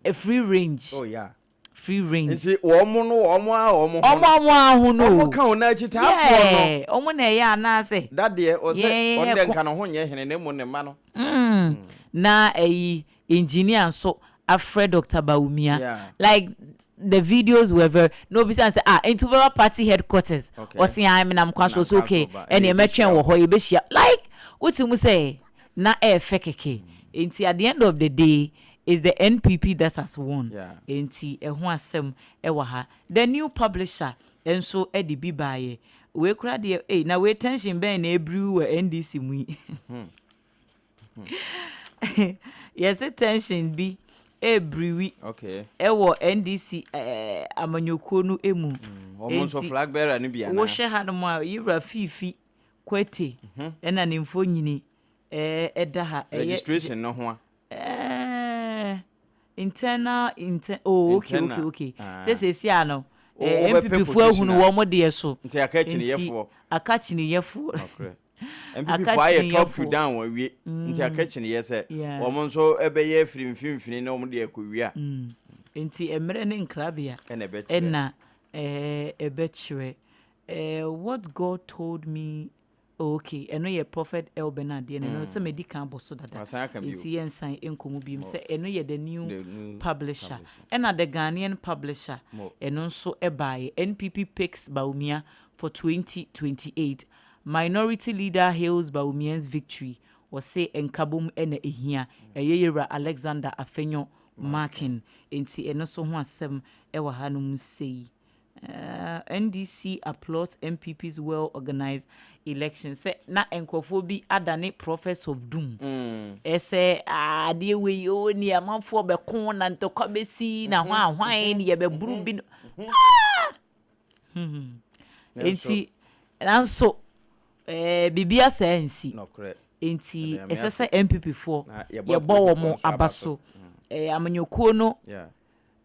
Speaker 3: a free range.
Speaker 2: Oh yeah.
Speaker 3: Free range.
Speaker 2: Nti wɔn no wɔn a wɔn ho
Speaker 3: Wɔn
Speaker 2: no.
Speaker 3: a wɔn aho no
Speaker 2: Wɔn
Speaker 3: o.
Speaker 2: ka wɔn akyitaafoɔ no.
Speaker 3: Yeah, wɔn na ɛyɛ anaasɛ.
Speaker 2: Dadeɛ ɔsɛ
Speaker 3: Yeah,
Speaker 2: ɔno deɛ
Speaker 3: ko.
Speaker 2: nka ne ho nyɛ hene na mmom ne mma no.
Speaker 3: Na ɛyi engineer nso afrɛ Doctor Bawumia. Like the videos were very na obisa no sɛ ah nti wobɛba party headquarters? Ɔse ae menam kwan so. Ɔse okay ɛneɛ mɛtwɛn wɔ hɔ yɛbɛhyia. Like wote mu sɛ na ɛɛfɛ kɛkɛ. Nti at the end of the day it's the NPP that has won. Nti ɛho asɛm ɛwɔ ha. The new publisher nso de bi baeɛ. Wei koraa deɛ ei na wei tension bɛn na ɛbrew wɔ NDC mu yi? Yɛse tension bi ɛrebriwi ɛwɔ NDC amanyɔkuo no mu.
Speaker 2: Wɔn nso
Speaker 3: Enti
Speaker 2: flag bearer no bi anaa?
Speaker 3: wohwɛ hanom a Yewura Fiifi Kwete ɛna ne mfonyini ɛda ha. Ɛyɛ
Speaker 2: Registration no ho a.
Speaker 3: Internal inter oh okay okay
Speaker 2: Internal.
Speaker 3: okay.
Speaker 2: Ah.
Speaker 3: Sɛ seesie a no
Speaker 2: Wo- wobɛpɛ
Speaker 3: NPP foɔ
Speaker 2: position
Speaker 3: ahunu
Speaker 2: a.
Speaker 3: wɔn deɛ so.
Speaker 2: Nti aka
Speaker 3: Nti
Speaker 2: kyiniyɛfoɔ.
Speaker 3: aka kyiniyɛfoɔ.
Speaker 2: Nokorɛ. NPP
Speaker 3: Aka
Speaker 2: foɔ ayɛ top to
Speaker 3: kyiniyɛfoɔ.
Speaker 2: down awie. Nti aka kyiniyɛ sɛ
Speaker 3: Yeah.
Speaker 2: wɔn nso ɛbɛyɛ afiri mfimfini na wɔn de akɔwie a.
Speaker 3: Nti mmerɛ ne nkrabea
Speaker 2: Ɛna ɛbɛkyerɛ.
Speaker 3: ɛna ɛbɛkyerɛ. What God told me oh okay ɛno yɛ Prophet El Bernard deɛ no ɛno sɛ madi kan abɔ so dada.
Speaker 2: Wasan aka bio.
Speaker 3: Nti yɛnsan nkɔ mu biom sɛ ɛno yɛ the new
Speaker 2: The new
Speaker 3: publisher.
Speaker 2: publisher.
Speaker 3: Ɛna the Ghanaian publisher
Speaker 2: Mo.
Speaker 3: ɛno nso ɛbaeɛ. NPP picks Bawumia for 2028. Minority leader hails Bawumia's victory. Wɔse nkabom ɛna ehia. Ɛyɛ Yewura Alexander Afenyo Markin. Nti ɛno nso ho asɛm ɛwɔ hanom sei. NDC applauds NPP's well-organized election. Sɛ na nkurɔfoɔ bi adane prophets of doom. Ɛsɛ adeɛ wei o ni amanfoɔ bɛko na ntɔkwa bɛsi na hwan hwan ni yɛbɛburu bi no. Nti nanso biribi asa nsi.
Speaker 2: Nokorɛ.
Speaker 3: Nti
Speaker 2: Ɛna
Speaker 3: ɛsɛ
Speaker 2: Nyame
Speaker 3: sɛ NPP foɔ
Speaker 2: Na yɛbɔ
Speaker 3: yɛbɔ wɔn
Speaker 2: apolisifoɔ nso
Speaker 3: aba
Speaker 2: aba
Speaker 3: so.
Speaker 2: so.
Speaker 3: Amanyɔkuo no
Speaker 2: Yeah.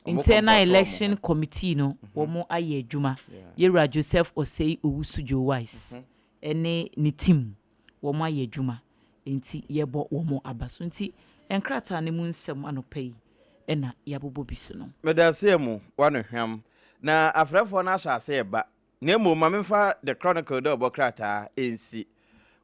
Speaker 3: internal
Speaker 2: Ɔmo
Speaker 3: election
Speaker 2: kɔmpɔtɔ ɔmo ho.
Speaker 3: committee no wɔn ayɛ adwuma. Yɛwura Joseph Osei Owusu Joe Wise ɛne ne team wɔn ayɛ adwuma. Nti yɛbɔ wɔn aba so. Nti nkrataa no mu nsɛm anɔpa yi ɛna yɛabobɔ bi so no.
Speaker 2: Meda ase mu wano hwam na afrɛfoɔ no ahyɛ ase ɛba na mmom ma memfa The Chronicle dɛ ɔbɔ krataa ɛnsi.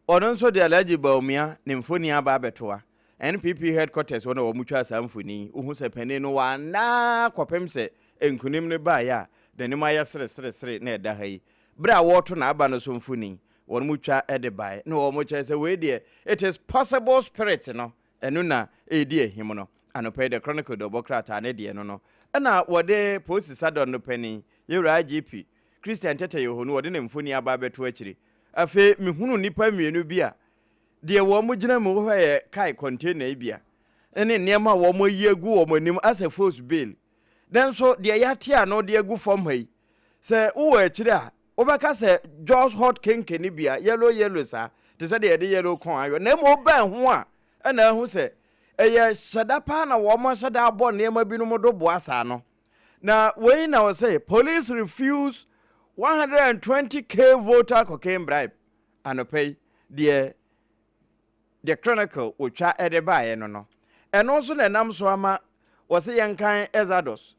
Speaker 2: Ɔno nso de Alhaji Bawumia ne mfoni aba abɛtoa NPP headquarters hɔ na wɔn twa saa mfoni. Wohu sɛ panin no wanna kɔpem sɛ nkunim no baeɛ a n'anim ayɛ sereseresere na ɛda ha yi. Berɛ a wɔreto n'aba no so mfoni wɔn mu twa de baeɛ na wɔn kyerɛ sɛ wei deɛ it is possible spirit no ɛno na ɛredi ahim no. Anɔpa yi The Chronicle de ɔbɔ krataa ne deɛ no no ɛna wɔde polisi sadɔn no panin Yewura IGP Christian Tete Yoho no wɔde ne mfoni aba abɛto akyire. Afei mehunu nnipa mmienu bi a deɛ wɔn mo gyina mu hɔ yɛ kae container yi bia ne nneɛma a wɔn ayi agu wɔn anim asɛ force bail. Nanso deɛ yɛate ano de agu fam ha yi sɛ wowɔ akyire a wobɛka sɛ Jos hot kenke ne bia yellow yellow saa te sɛ deɛ yɛde yellow kɔn ayɔ na mmom wobɛn ho a ɛna ahu sɛ ɛyɛ hyɛda paa na wɔn ahyɛda abɔ nneɛma binom do boa saa no. Na wei na wɔsɛ police refuse 120K voter cocaine bribe. Anɔpa yi deɛ The Chronicle wɔtwa de baeɛ no no ɛno nso na ɛnam so ama wɔsɛ yɛnkan Exodus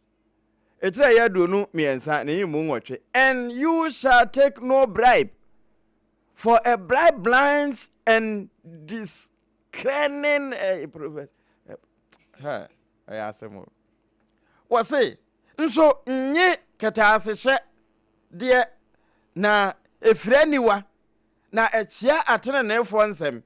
Speaker 2: ɛtiri a ɛyɛ 23 ne yi mu 8, and you shall take no bribe. For a bribe blinds and discerning eh, prophet. Eh, ha, ɛyɛ asɛm o. Wɔse, nso nye kɛtɛasehyɛ deɛ na ɛfiri aniwa na ɛkyea ateneneefoɔ nsɛm.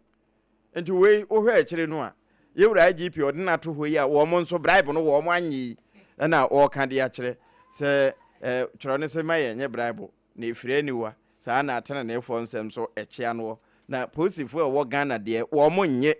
Speaker 2: Nti wei wohwɛ akyire no a, yɛwura IGP ɔde no ato hɔ yi a wɔn nso bribe no wɔn anyɛ yi ɛna wɔka de akyerɛ sɛ eh, twerɛ no sɛ ma yɛnyɛ bribe na ɛfiri aniwa saa na ateneneefoɔ nsɛm nso ɛkyea noɔ. Na polisifoɔ a ɛwɔ Ghana deɛ wɔn nnye.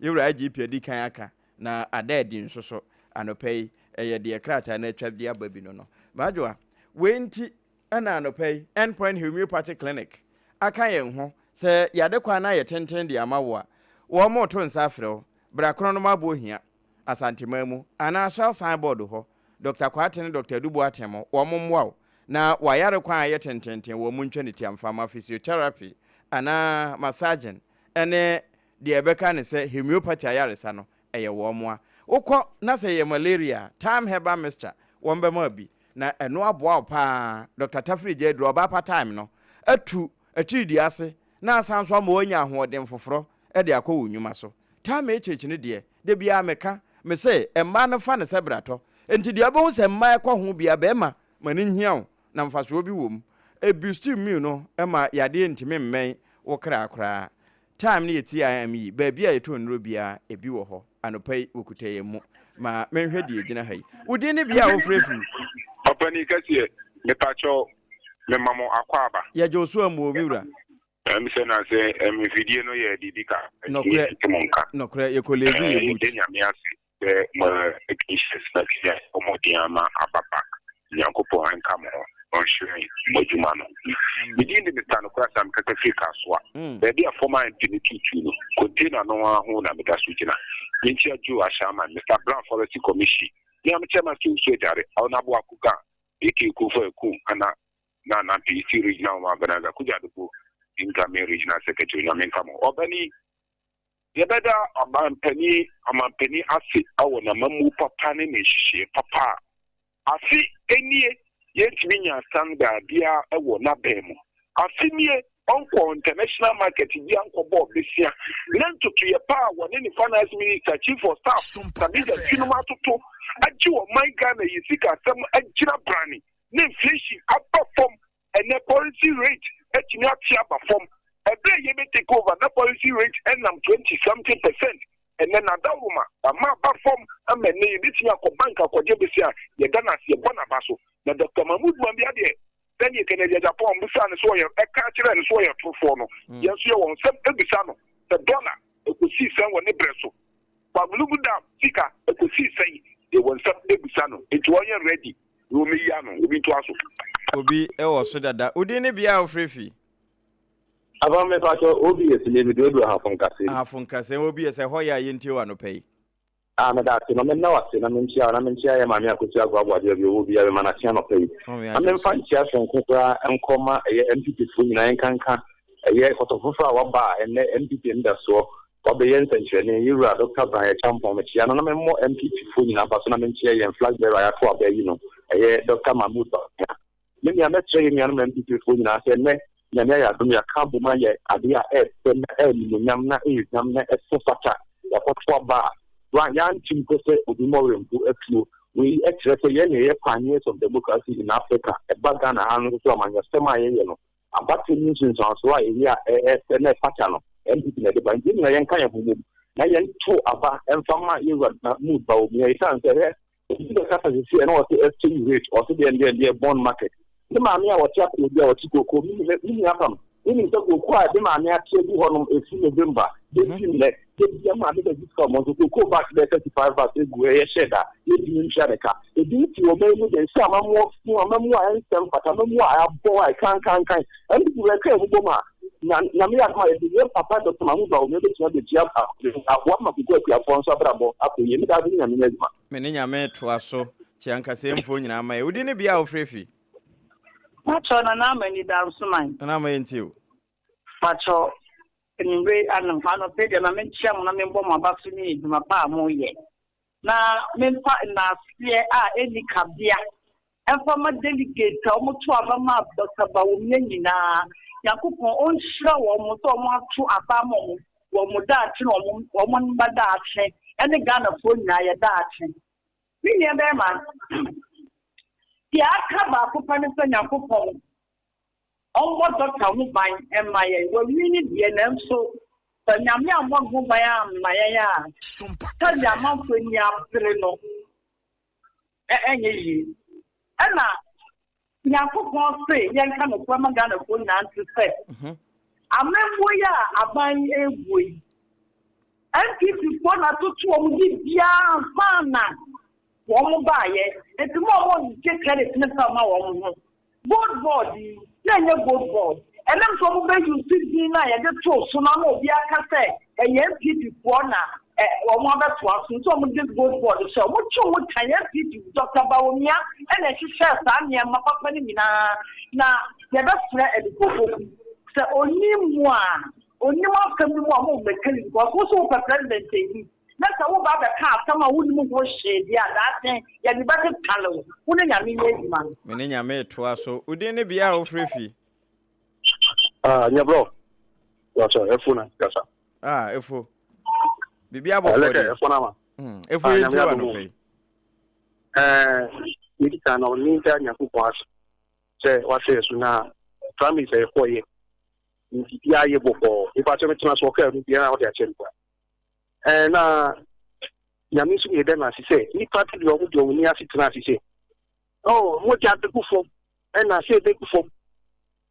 Speaker 2: Yɛwura IGP adi kan aka na ada adi nso so anɔpa yi ɛyɛ deɛ krataa no atwa de aba bi no no. Madwoa, wei nti na anɔpa yi End Point Homeopathy Clinic aka yɛn ho sɛ yade kwan no ayɛ tenten de ama wo a, wɔreto nsa afrɛ wo, bra Kronom Abohia, Asanteman mu, anaa Shell Sign Board hɔ, Dɔkta Kwarteng ne Dɔkta Adu Boateng mo, wɔn mmoa wo na w'ayare kwan a ayɛ tententen wɔn ntwa ne ti amfa ma physiotherapy anaa massaging ne deɛ ɛbɛka ne sɛ homeopathy ayaresa no ɛyɛ wɔn mmoa. Wokɔ na sɛ ɛyɛ malaria a, Thyme Herbal Mixture wɔn bɛma wo bi na ɛno aboa wo paa. Dɔkta Tafiri gya aduro ɔbaa pa thyme no atu atiridii ase na asan nso ama woanya ahoɔden foforɔ de akɔ wo nnwuma so. Thyme HH no deɛ, da biara meka, mese mmaa no fa no sɛ bratɔ. Enti deɛ wobɛhu sɛ mmaa ɛkɔ ho biara, barima ma no nhia wo na mfasoɔ bi wɔ mu. Ɛbusti immune no ma yadeɛ ntumi mmɛn wo kra koraa. Time no yɛ TIME, baabi a yɛtɔn nnuro biara, ebi wɔ hɔ. Anɔpa yi, wɔkuta yɛn mu. Ma menhwɛ deɛ ɛgyina ha yi. Wo din ne bea a wofrɛ firi?
Speaker 4: Ɔpanin kɛseɛ, mepakyɛw, mema mo akwaaba.
Speaker 2: Yɛgye wo so amuo, me wura.
Speaker 4: Ɛm sɛ na sɛ ɛm mfidie no yɛ biribi ka
Speaker 2: Nɔkorɛ,
Speaker 4: ɛtumi tete mo nka.
Speaker 2: nɔkorɛ, yɛkɔ lazy yɛ
Speaker 4: Ɛɛ
Speaker 2: boot.
Speaker 4: yɛda Nyame ase sɛ mo technicians no atumi abɔ mmɔden ama aba back. Nyankopɔn nka mo ho na ɔnhyerɛn mo adwuma no. Me
Speaker 2: Amen.
Speaker 4: din de Mister Nokorasam mekasa firi Kasoa. Baabi a former MP no tuu tuo no, container no ara ho na meda so gyina. Menkyia Joe Ashaiman, Mister Brown Forestry Commission, me a me chairman Sowusu Agyare, Honourable Akuga, aka Kufuor Akum, ana na na PC Regional Woman Organizer Kudjo Adopo incoming Regional Secretary Onyame nka mo. Ɔbani, yɛbɛda ɔmanpanin ɔmanpanin ase wɔ n'amammuo papa ne ne nhyehyɛeɛ papa a afe nie yɛntumi nyaa standard biara wɔ n'abɛn mu. Afe nie ɔnkɔɔ international market biara nkɔbɔɔ besia na ntotoeɛ pa a wɔne ne finance minister, chief of staff Sammy Gyamfi nom atoto agye ɔman Ghana yi sikasɛm agyina brane ne inflation aba fam, ɛnɛ policy rate atumi ate aba fam. Ɛberɛ a yɛbɛ take over na policy rate ɛnam 20 something percent, ɛnɛ n'adawoma ama aba fam ama ɛnɛ yɛbɛtumi akɔ bank akɔgye bosea a yɛda no ase yɛbɔ n'aba so. Na Doctor Mahmood Bawumia deɛ sɛdeɛ Kennedy Agyapong bisaa no sɛ ɔyɛ ɛka kyerɛɛ no sɛ ɔyɛ torofoɔ no, yɛn nso yɛwɔ nsɛm bisa no sɛ dollar ɛkɔsii sɛn wɔ ne berɛ so, Pwalugu Dam sika ɛkɔsii sɛn, yɛwɔ nsɛm bisa no nti ɔnyɛ ready. Wo me yi ano, obi ntoa so.
Speaker 2: Obi wɔ so dada. Wo din ne bea a wofrɛ fi?
Speaker 5: Aba me pakyɛ OBS nie mede adu Ahafo Nkasɛm.
Speaker 2: Ahafo Nkasɛm OBS ɛhɔ yɛ a yɛntie wo anɔpa yi.
Speaker 5: Ah meda ase ma menna wo ase na menkyia wo na menkyia yɛ maame Akosua Agoa Aboagye baabi ɔwɔ biara mema no akye anɔpa yi na memfa nkyia soronko koraa nkɔ ma ɛyɛ NPP foɔ nyinaa nkanka ɛyɛ kɔtɔ foforɔ a waba a ɛnnɛ NPP anidasoɔ Wabɛyɛ nsɛnkyerɛnne, Yɛn Wura Dɔkta Brian Acheampong, mekyea no na memmɔ NPP foɔ nyinaa aba so na menkyea yɛn flag bearer a yɛato aba ayi no, ɛyɛ Dɔkta Mahmood Bawumia. Me nua, mɛsrɛ yɛn nuanom NPP foɔ nyinaa sɛ nnɛ Nyame ayɛ adom yɛaka abom ayɛ adeɛ a ɛyɛ fɛ na ɛyɛ animuonyam na ɛyɛ hwam na ɛso fata, yɛakɔto aba a yɛante mpo sɛ obi mmɔwerɛ mpo atuo. Wei kyerɛ sɛ yɛn na yɛyɛ pioneers of democracy in Africa, ɛba Ghana ha no nso so amanyɔsɛm a yɛyɛ no, Abatow mu nsunsuanso a eye a ɛsɛ na ɛfata no, NPP na ɛde ba. Nti yɛn nyinaa yɛnka yɛn ho mmom na yɛntow aba mfa mma yɛn Wura Mahmood Bawumia esiane sɛ hwɛ, obi bɛkasa seesei a na ɔse exchange rate, ɔse deɛn deɛn deɛn bond market. Me maame a ɔte akɔɔ bi a ɔte kookoo, me me nua Pam, wonim sɛ kookoo a me maame ate agu hɔnom ɛfiri November bɛsi nnɛ, Da biara maame bɛgye sika ɔmo nso cocoa bags bɛyɛ 35 bags egu hɔ ɛyɛ hyɛ da yɛntumi ntua ne ka. Ebi nti ɔman yi mu deɛ nhyɛ amammuo fo amammuo a ɛnsɛ mfata amammuo a abɔ a ɛkankankan NPP bɛka yɛn ho bom a na Nyame yɛ adom a yɛde yɛn papa Dr. Mahmood Bawumia bɛtumi abɛtua aboa ma kokoa akuafoɔ nso abrabɔ akɔ yie. Meda ase ne Nyame nyɛ adwuma.
Speaker 2: Me ne Nyame toa so kyea nkasɛmfoɔ nyinaa ma yɛ. Wo din ne bea a wofrɛ fi?
Speaker 6: Pakyɛw Nana Ama Anidansoman.
Speaker 2: Nana Ama yɛntie wo.
Speaker 6: Pakyɛw Anwummere yi ano, anɔpa yi deɛ ma menkyia mo na membɔ mo aba so ne adwuma pa a moreyɛ, na memfa nnaaseɛ a ɛnni kabea mfa ma delegates a wɔto aba maa Dɔkta Bawumia nyinaa. Nyankopɔn ɔnhyira wɔn sɛ wɔn ato aba ama wɔn wɔ wɔn daakye ne wɔn wɔn mma daakye ɛne Ghanafoɔ nyinaa yɛ daakye. Me nua bɛrima, deɛ aka baako pɛ ne sɛ Nyankopɔn ɔmmɔ doctor ho ban mma yɛn. Wawini deɛ nanso sɛ Nyame ammɔ ne ho ban amma yɛn a, sɛdeɛ amanfoɔ ani abere no, ɛnyɛ yie. Ɛna Nyankopɔn se yɛnka nokorɛ ma Ghanafoɔ nyinaa nte sɛ, amammuo yi a aban yi ɛreguo yi, NPP foɔ na atoto wɔn biribiara ansa na wɔn baeɛ. Nti mo a wɔgye credit no mfa mma wɔn ho. Gold board yi, na ɛnyɛ gold board. Ɛnam sɛ wɔn bɛ use din no a yɛde too so no ama obi aka sɛ ɛyɛ NPP foɔ na wɔn abɛtoa so nti wɔn de gold board hyɛ wɔn twe wɔn tan NPP Doctor Bawumia ɛna ɛhyehyɛɛ saa nneɛma papa no nyinaa na yɛbɛsrɛ Adukofoku sɛ ɔnni mu a ɔnnim asɛm no mu a mo mmɛka bi because wo so wopɛ president ayi na sɛ woba abɛka asɛm a wonnim ho hwee deɛ a daakye yɛde bɛtetale wo. Wo ne Nyame nyɛ adwuma.
Speaker 2: Me ne Nyame retoa so. Wo din ne bea a wofrɛ fi?
Speaker 5: Ah, nyɛ brɔ. Wakyɛ, efo na kasa.
Speaker 2: Ah, efo. Bibi abɔkɔ deɛ.
Speaker 5: Efo na ma.
Speaker 2: Efo yɛ nti wa no pɛ.
Speaker 5: Eh, ne di kan no, ne nta Nyankopɔn ase sɛ wahyɛ yɛ so na primaries a yɛkɔɔ yɛ nti biara yɛ bɔkɔɔ. Nipa kyɛ metena so ɔkaa mu biara ɔde akyɛ nipa. Ɛɛ na Nyame nso yɛ dɛ na ase sɛ nipa bi deɛ ɔmo deɛ ɔmo ni ase tena ase sɛ oh mogya bɛgu fam ɛna sɛ ɛbɛgu fam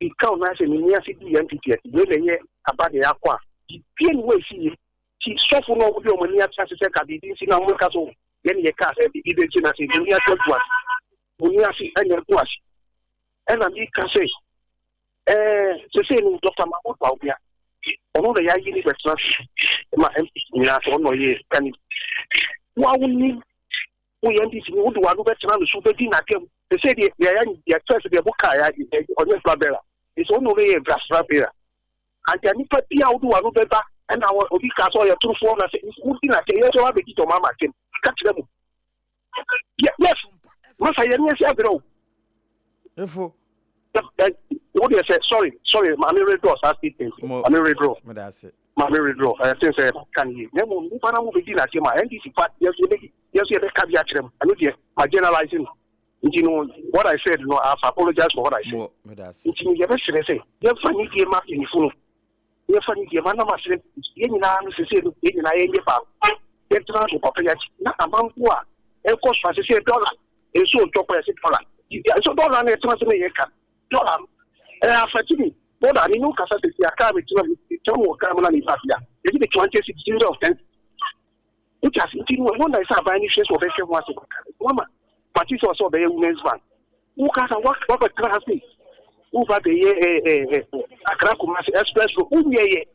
Speaker 5: bi ka ɔno asɛ ne ni ase di NPP akyi wei na ɛyɛ aba deɛ akɔ a bibie ne wɔ esi yie ti sɔfo no ɔmo deɛ ɔmo ani ate ase sɛ ka biribi nsi na ɔmo ka so yɛn yɛ kaa sɛ biribi bɛsi na sɛ mo ni ase agu ase mo ni ase ɛna agu ase ɛna mi ka sɛ Ɛɛ, sesei no Dɔkta Mahmood Bawumia, ɔno na yɛayi ne bɛtena ase ma NPP nyinaa sɛ ɔno na ɔyɛ candidate. Wo a wonim, woyɛ NDC ni, wode w'ano bɛtena no so, wobɛdi n'atɛm. Sesei deɛ, deɛ yɛ first deɛ mo kaa yɛ, ɔnyɛ flag bearer. Sɛ ɔno na ɔbɛyɛ flag bearer. Anka nipa bi a wode w'ano bɛba ɛna obi kaa sɛ ɔyɛ torofoɔ na sɛ wodi n'atɛm, yɛ sɛ wabɛdi John Mahama atɛm. Ka kyerɛ mo. Yes, masa yɛn yɛn si abirɛ o.
Speaker 2: Efo.
Speaker 5: Wo deɛ sɛ sorry sorry maame redraw saa statement. Maame redraw. Maame redraw ɛyɛ sen sɛ ka ne yie. Na mmom nipa na mo bɛ di n'akyɛ ma NDC pa yɛn so yɛbɛ yɛn so yɛbɛ ka bi akyerɛ mu. Ɛno deɛ ma generalize no. Nti no what I said no I have apologized for what I said. Nti no yɛbɛ srɛ sɛ yɛnfa ne die ma mpanyinfo no. Yɛmfa ne deɛ ma na masrɛ yɛn nyinaa no sesei no yɛn nyinaa yɛnyɛ baako yɛntena ase papa yi akyi na amanfo a ɛkɔ so a sesei dɔla nsuo ntɔ kɔ yɛse dɔla nso dɔla no yɛtena ase na yɛka dɔla no ɛyɛ afɛte mi bɔda ne no kasa sesei a kaa metena metena mu wɔ kaa mu na mefa bia yɛgye me 20 cedis instead of 10 Wote ase? Nti no, ɛno na ɛsɛ aban no hwɛ sɛ ɔbɛhwɛ ho asɛm kakra. Wama mate sɛ ɔsɛ ɔbɛyɛ women's bank. Woka sɛ wabɛtena ha sei, woba bɛyɛ Accra Kumasi express road, wonyɛyɛ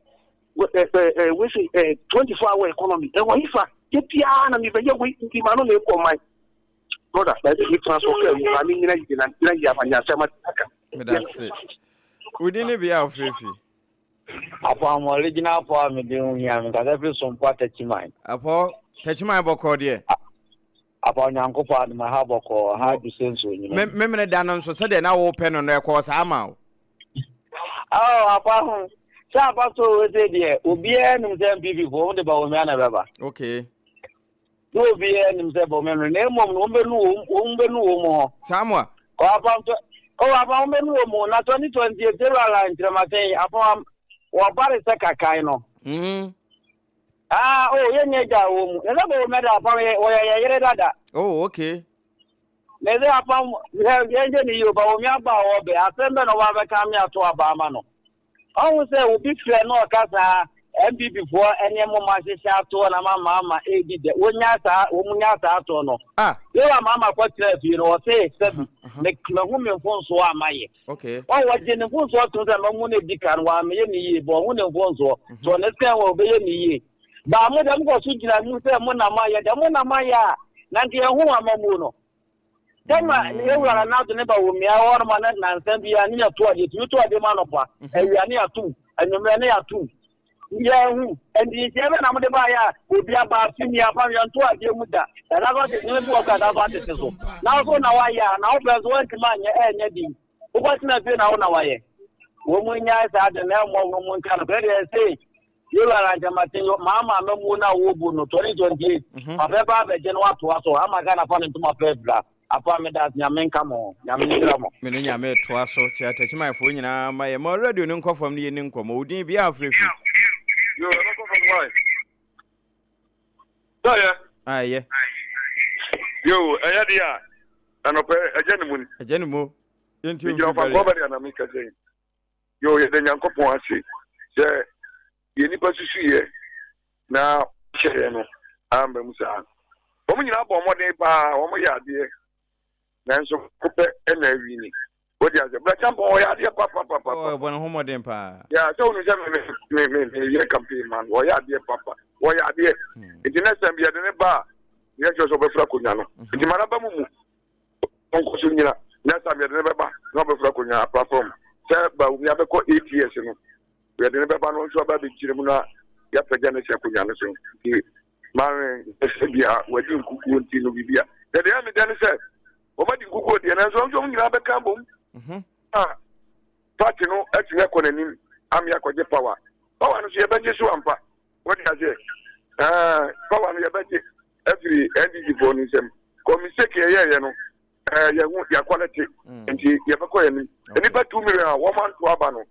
Speaker 5: wei sɛ 24 hour economy. Ɛwɔ hefa? Da biara na mebɛyɛ wei nti ma no na ɛkɔ ɔman. Brother, baabi metena so ɔka mu, maame nyina yie na nyina yie ama nyansɛm aka.
Speaker 2: Medase. Wodin ne bea a wofrɛ fi?
Speaker 7: Apɔw original apɔw a mede ho hia me nkasa firi Sompo Atakyiman.
Speaker 2: Apɔw Takyiman bɔkɔɔ deɛ.
Speaker 7: Apɔw Nyankopɔn adom ɛha bɔkɔɔ ɛha adu sɛ nsuo nwene.
Speaker 2: Me memene da no nso sɛdeɛ na wopɛ no no ɛkɔɔ saa ma wo.
Speaker 7: Oh apa ho sɛ apa so wei sɛ deɛ obiara nim sɛ NPP foɔ wɔn de Bawumia na ɛbɛba.
Speaker 2: Okay.
Speaker 7: Na obiara nim sɛ Bawumia no na mmom no wɔn bɛnu wɔn wɔn bɛnu wɔn ho.
Speaker 2: Saa mo a.
Speaker 7: Ɔ apam tɔ ɔ apam wɔn bɛnu wɔn mu na 2028 ewura la nkyerɛmaten apam wɔbare sɛ kakan no.
Speaker 2: Mm.
Speaker 7: Ah oh yɛn nyɛ gya wɔ mu na sɛ Bawumia de apam yɛ wɔyɛ yɛ yere dada.
Speaker 2: Oh okay.
Speaker 7: Na ɛsɛ apam yɛ yɛn gye ne yie o Bawumia ba a ɔbɛ asɛm bɛ na ɔba abɛka mi ato aba ama no. Ɔhu sɛ obi frɛ na ɔka saa NPP foɔ nneɛma ɔmo ahyehyɛ atoɔ na ama Mahama edi dɛ wonya saa wɔn nya saa atoɔ no.
Speaker 2: Ah.
Speaker 7: Yewa Mahama kɔ tena fie no ɔse sɛbi me mahu me mfonsoɔ a mayɛ.
Speaker 2: Okay.
Speaker 7: Wɔn wɔgye ne mfonsoɔ tom sɛ mamu no edi kan wɔameyɛ ne yie bɔ ɔhu ne mfonsoɔ. So ɔne sɛn wɔ ɔbɛyɛ ne yie. Baa mo deɛ mokɔ so gyina mu sɛ mo na moayɛ deɛ mo na moayɛ a na nka yɛn ho amamuo no. Sɛnea yɛn wura Nana Addo ne ba wɔ mmeae hɔ nom a na nnansa biara ne yɛto adeɛ, yɛtumi to adeɛ mu anɔpa, awia ne yɛatom, anwummerɛ ne yɛatom. Yɛahu. Nti nhyehyɛeɛ bɛn na mode baeɛ a obi aba afe ni apam yɛnto adeɛ mu da. Ɛda so atete ne bi wɔ kora da so atete so. Na wo so na woayɛ a na wopɛ nso woantumi anyɛ ɛnyɛ den. Wokɔtena fie na wo na woayɛ. Wɔn nyae saa ade no na ɛmmɔ wɔn nka no korɛ deɛ ɛse Yewura Rankyɛmaten Mahama amamuo no a wɔrebu no 2028 papa ba abɛgye no atoa so ama Ghana fa ne ntoma pɛ afira afa meda ase Nyame nka mo ho Nyame nhyira mo.
Speaker 2: Me ne Nyame toa so kyea Takyimanfoɔ nyinaa ma yɛ ma radio no nkɔ fam ne yɛnni nkɔmmɔ. Wo din bia afrɛ fi.
Speaker 4: Yo, ɛbɛkɔ fam why? Sɛ ɛyɛ.
Speaker 2: Ah, ɛyɛ.
Speaker 4: Yo, ɛyɛ deɛ a, anɔpɛ ɛgya ne mu ni.
Speaker 2: Ɛgya ne mu. Yɛnti
Speaker 4: Megyina
Speaker 2: mfiri
Speaker 4: ɔfankɔɔ
Speaker 2: bɛrɛ.
Speaker 4: bɛde anam kasa yi. Yo, yɛda Nyankopɔn ase sɛ deɛ nnipa susuiɛ na hyɛeɛ no amba mu saa. Wɔn nyinaa bɔ mmɔden paa, wɔn yɛ adeɛ, nanso baako pɛ na awini. Wode ase, Brɛ Champɔn ɔyɛ adeɛ papapapa.
Speaker 2: Oh, ɔbɔ ne ho mmɔden paa.
Speaker 4: Yeah, sɛ wonu sɛ me me me me yɛ campaign man, ɔyɛ adeɛ papa, ɔyɛ adeɛ. Nti next time bi yɛde ne ba a, yɛ kyerɛ sɛ ɔbɛfura akonnwa no. Nti ma n'aba mu mu. Ɔnkɔ so nyina. Next time yɛde ne bɛba na ɔbɛfura akonnwa apart from sɛ Bawumia bɛkɔ 8 years no, yɛde ne bɛba no nso aba abɛgyina mu na yɛapagya no asi akonnwa no so. Nti maame sɛ bia wadi nkukuo nti no biribi a. Na deɛ ɛyɛ me dɛ ne sɛ wɔn adi nkukuo deɛ nanso wɔn nso wɔn nyinaa bɛka abom a party no atumi akɔ n'anim ame akɔgye power. Power no so yɛbɛgye so ampa. Wɔde aseɛ ɛɛ power no yɛbɛgye afiri NDC foɔ no nsam. Kɔ mistake yɛyɛɛyɛ no ɛɛ yɛn ho yɛakɔlɛte nti yɛbɛkɔ yɛn anim. Nnipa 2 million a wɔn anto aba no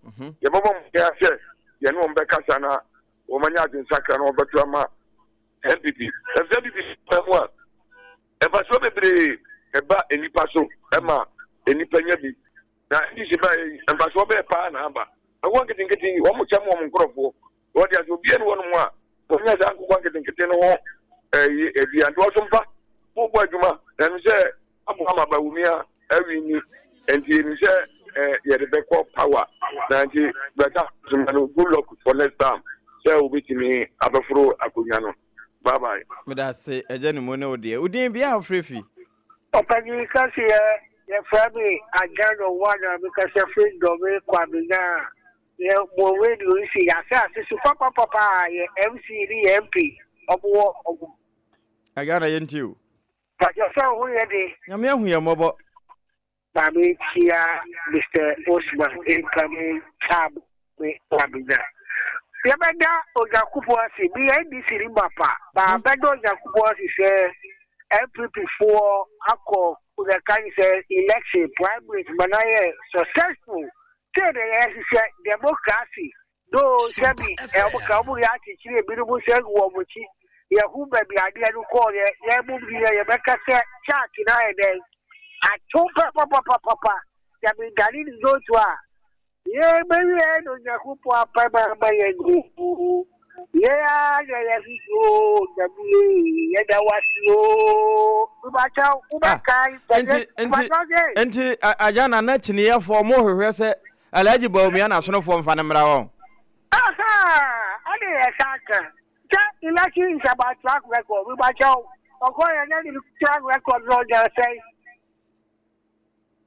Speaker 4: yɛbɛbɔ mmɔden sɛ yɛne wɔn bɛkasa na wɔn anya adwensakra na wɔbɛto ama NPP. Ɛfisɛ NPP mu a mfasoɔ bebree ɛba nnipa so ɛma nnipa nya bi na NDC ba yi mfasoɔ bɛyɛ paa na aba. Ɛwɔ nketenkete yi wɔn kyɛm wɔn nkorɔfoɔ wɔde ase obiara ne wɔn mu a wɔnya saa nkokɔ nketenkete no ho ɛyi ebi ante wɔso mfa mo bɔ adwuma na ɛno sɛ aboa ma Bawumia awi ni nti ɛni sɛ ɛ yɛde bɛkɔ power na nti bɛta soma no good luck for next time sɛ wobɛtumi abɛforo akonnwa no. Bye bye.
Speaker 2: Meda ase agya ne mu ne wo deɛ. Wo din bia a wofrɛ fi?
Speaker 8: Ɔpanyin kɛseɛ, yɛfrɛ me Agya No One a mekasa firi Dɔme Kwabena a yɛ mo radio yi si yɛasase so papapapa a yɛ MC ne yɛ MP ɔmo wɔ ɔmo.
Speaker 2: Agya na yɛntie o.
Speaker 8: Pakyɛ sɛ wo ho yɛ de.
Speaker 2: Nyame ahu yɛn mmɔbɔ.
Speaker 8: Maame kyia Mister Osman Mpamu Kyame Kwabena. Yɛbɛda Onyankopɔn ase, meyɛ NDC ni mapa, ba bɛda Onyankopɔn ase sɛ NPP foɔ akɔ yɛka ne sɛ election primaries ma no ayɛ successful. Sei na yɛhwehwɛ democracy, though sɛbi ɔmo ka ɔmo yɛ akyekyere ebinom sɛ agu wɔn akyi, yɛhu baabi adeɛ no kɔɔyɛ, yɛn mom deɛ yɛbɛka sɛ chart no ayɛ dɛn ato papapapapa, sɛ mendane ne note a yɛbɛwie no Onyankopɔn apɛ ma ama yɛn o, yɛn ara na yɛhwehwɛ o, Nyame yɛda wo ase o, mebakyɛw wobɛkae
Speaker 2: Nti nti nti agya na na kyiniyɛfoɔ mo hwehwɛ sɛ Alhaji Bawumia na asonofoɔ mfa no mmra hɔ.
Speaker 8: Aha, ɛne yɛ san ka sɛ election is about track record, mebakyɛw ɔkɔ yɛ na ne track record no ɔnya sɛn.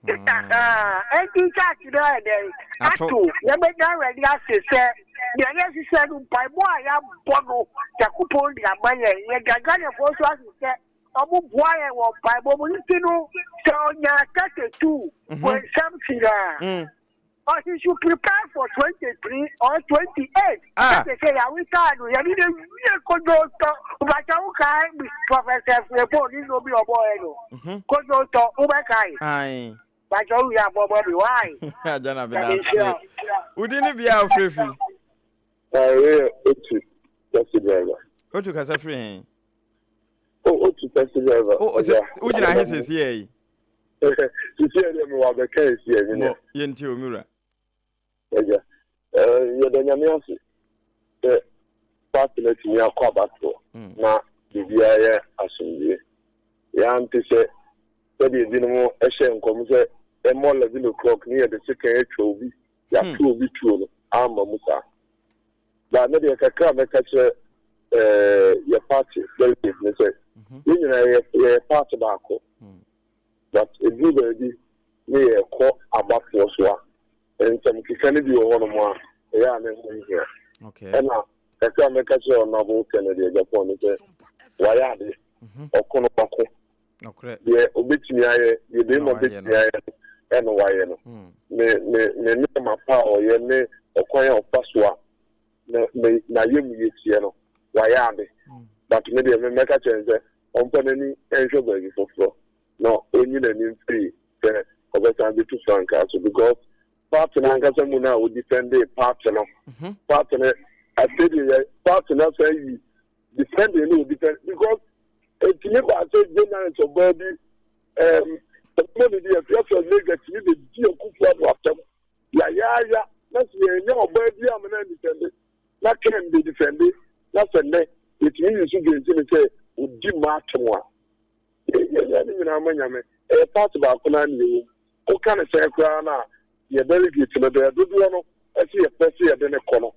Speaker 8: Enti church no ayɛ dɛn? Ato. Yɛbɛda Awurade ase sɛ deɛ yɛhwehwɛ no, mpaebɔ a yɛabɔ no, Nyankopɔn de ama yɛn. Yɛda Ghanafoɔ nso ase sɛ wɔboa yɛn wɔ mpaebɔ mu. Nti no, sɛ ɔnya 32 point something a, or he should prepare for 23 or 28. Ah. Sɛ sɛ yàwé taa no, yɛne ne wie kojo tɔ. Bàtà wo kae Professor Fuebo ne no bi ɔbɔ yɛ no. Kojo tɔ, wo bɛ kae. Bàtà wo yɛ abɔbɔ bi, why?
Speaker 2: Agya na bɛda ase. Wodi ne bia a wofrɛ fi?
Speaker 9: Ɛyɛ Otu taxi driver.
Speaker 2: Otu kasa firi he?
Speaker 9: Oh, Otu taxi driver.
Speaker 2: Oh, sɛ wogyina he sɛsi yɛ yi?
Speaker 9: Sisi yɛ deɛ mewɔ abɛka esi yɛ
Speaker 2: Mo, yɛntie o, me wura.
Speaker 9: Agya, yɛda Nyame ase sɛ party no atumi akɔ abatoɔ na biribiara yɛ asomdwoeɛ. Yɛante sɛ sɛdeɛ ebinom hyɛɛ nkɔm sɛ ɛmmɔ 11 o'clock ne yɛde sekan atwa obi, yɛato obi tuo no, amma mu saa. But me deɛ kakra a mɛka kyerɛ yɛ party delegate ne sɛ, yɛn nyinaa yɛyɛ party baako. But ɛduru baabi ne yɛrekɔ abatoɔ so a, nsɛm keka no bi wɔ hɔnom a, ɛyɛ a na ɛho nhia. Ɛna kakra a mɛka kyerɛ Honourable Kennedy Agyapong ne sɛ, wayɛ ade, ɔko no wako. Deɛ ɔbɛtumi ayɛ, deɛ bɛrima bɛtumi ayɛ no, ɛna wayɛ no. Ne ne ne nneɛma pa a ɔyɛ ne ɔkwan a ɔfa so a ne ne n'ayamye teɛ no, wayɛ ade. But me deɛ me mɛka kyerɛ no sɛ ɔmfa n'ani nhwɛ baabi foforɔ na ɔnyi n'ani mfiri sɛ ɔbɛsan bɛtu frankaa so because party no ankasa mu no a ɔdefendee party no, party no afei deɛ yɛ party no asan yi defending no ɔdefend because ɛtumi baa sɛ journalist ɔbaa bi ɛɛm ɛmɔ ne deɛ Fiafia Mega tumi bɛdi Akufo Addo atɛm yayaaya na sɛ yɛnya ɔbaa bi a mena ndefende na Ken bɛ defende na sɛ nnɛ yɛtumi yi so dwenti ne sɛ ɔdi mmaa atɛm a yɛyɛ ne nyinaa ma Nyame. Ɛyɛ party baako no ara na yɛwɔ mu. Woka ne sɛn koraa no a yɛ delegate no deɛ dodoɔ no ɛsɛ yɛpɛ sɛ yɛde ne kɔ no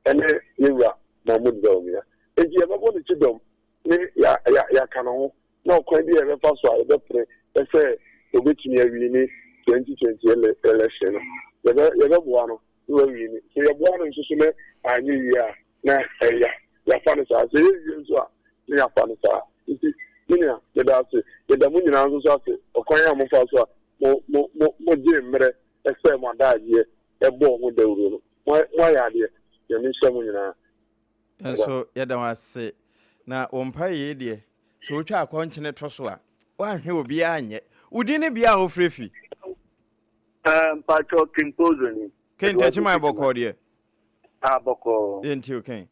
Speaker 9: ɛne yɛwura Mahmood Bawumia. Enti yɛbɛbɔ ne kyidɔm ne yɛaka ne ho na ɔkwan bi a yɛbɛfa so a yɛbɛpere sɛ obetumi awiini 2020 election no, yɛbɛ yɛbɛboa no na wawiini. Sɛ yɛboa no nso so na anyɛ yie a, na ɛya, yɛafa no saa. Sɛ ɛyɛ yie nso a, na yɛafa no saa. Nti, me nua, meda ase. Yɛda mo nyinaa nso so ase, ɔkwan a mofaa so a mo mo mo mogyee mmerɛ sɛɛ mo adagyeɛ bɔɔ ho dawuro no. Mo moayɛ adeɛ. Nyame nhyira mo nyinaa.
Speaker 2: Nso yɛda wo ase. Na wo mpaeɛ yi deɛ, sɛ wotwa akɔnkyene to so a, woanhwɛ obiara anyɛ. Wo din ne bea a wofrɛ fi?
Speaker 10: Eh, mpakyɛw King Pozo ni.
Speaker 2: King Techiman bɔkɔɔ deɛ?
Speaker 10: Ah, bɔkɔɔ.
Speaker 2: Yɛntie wo King.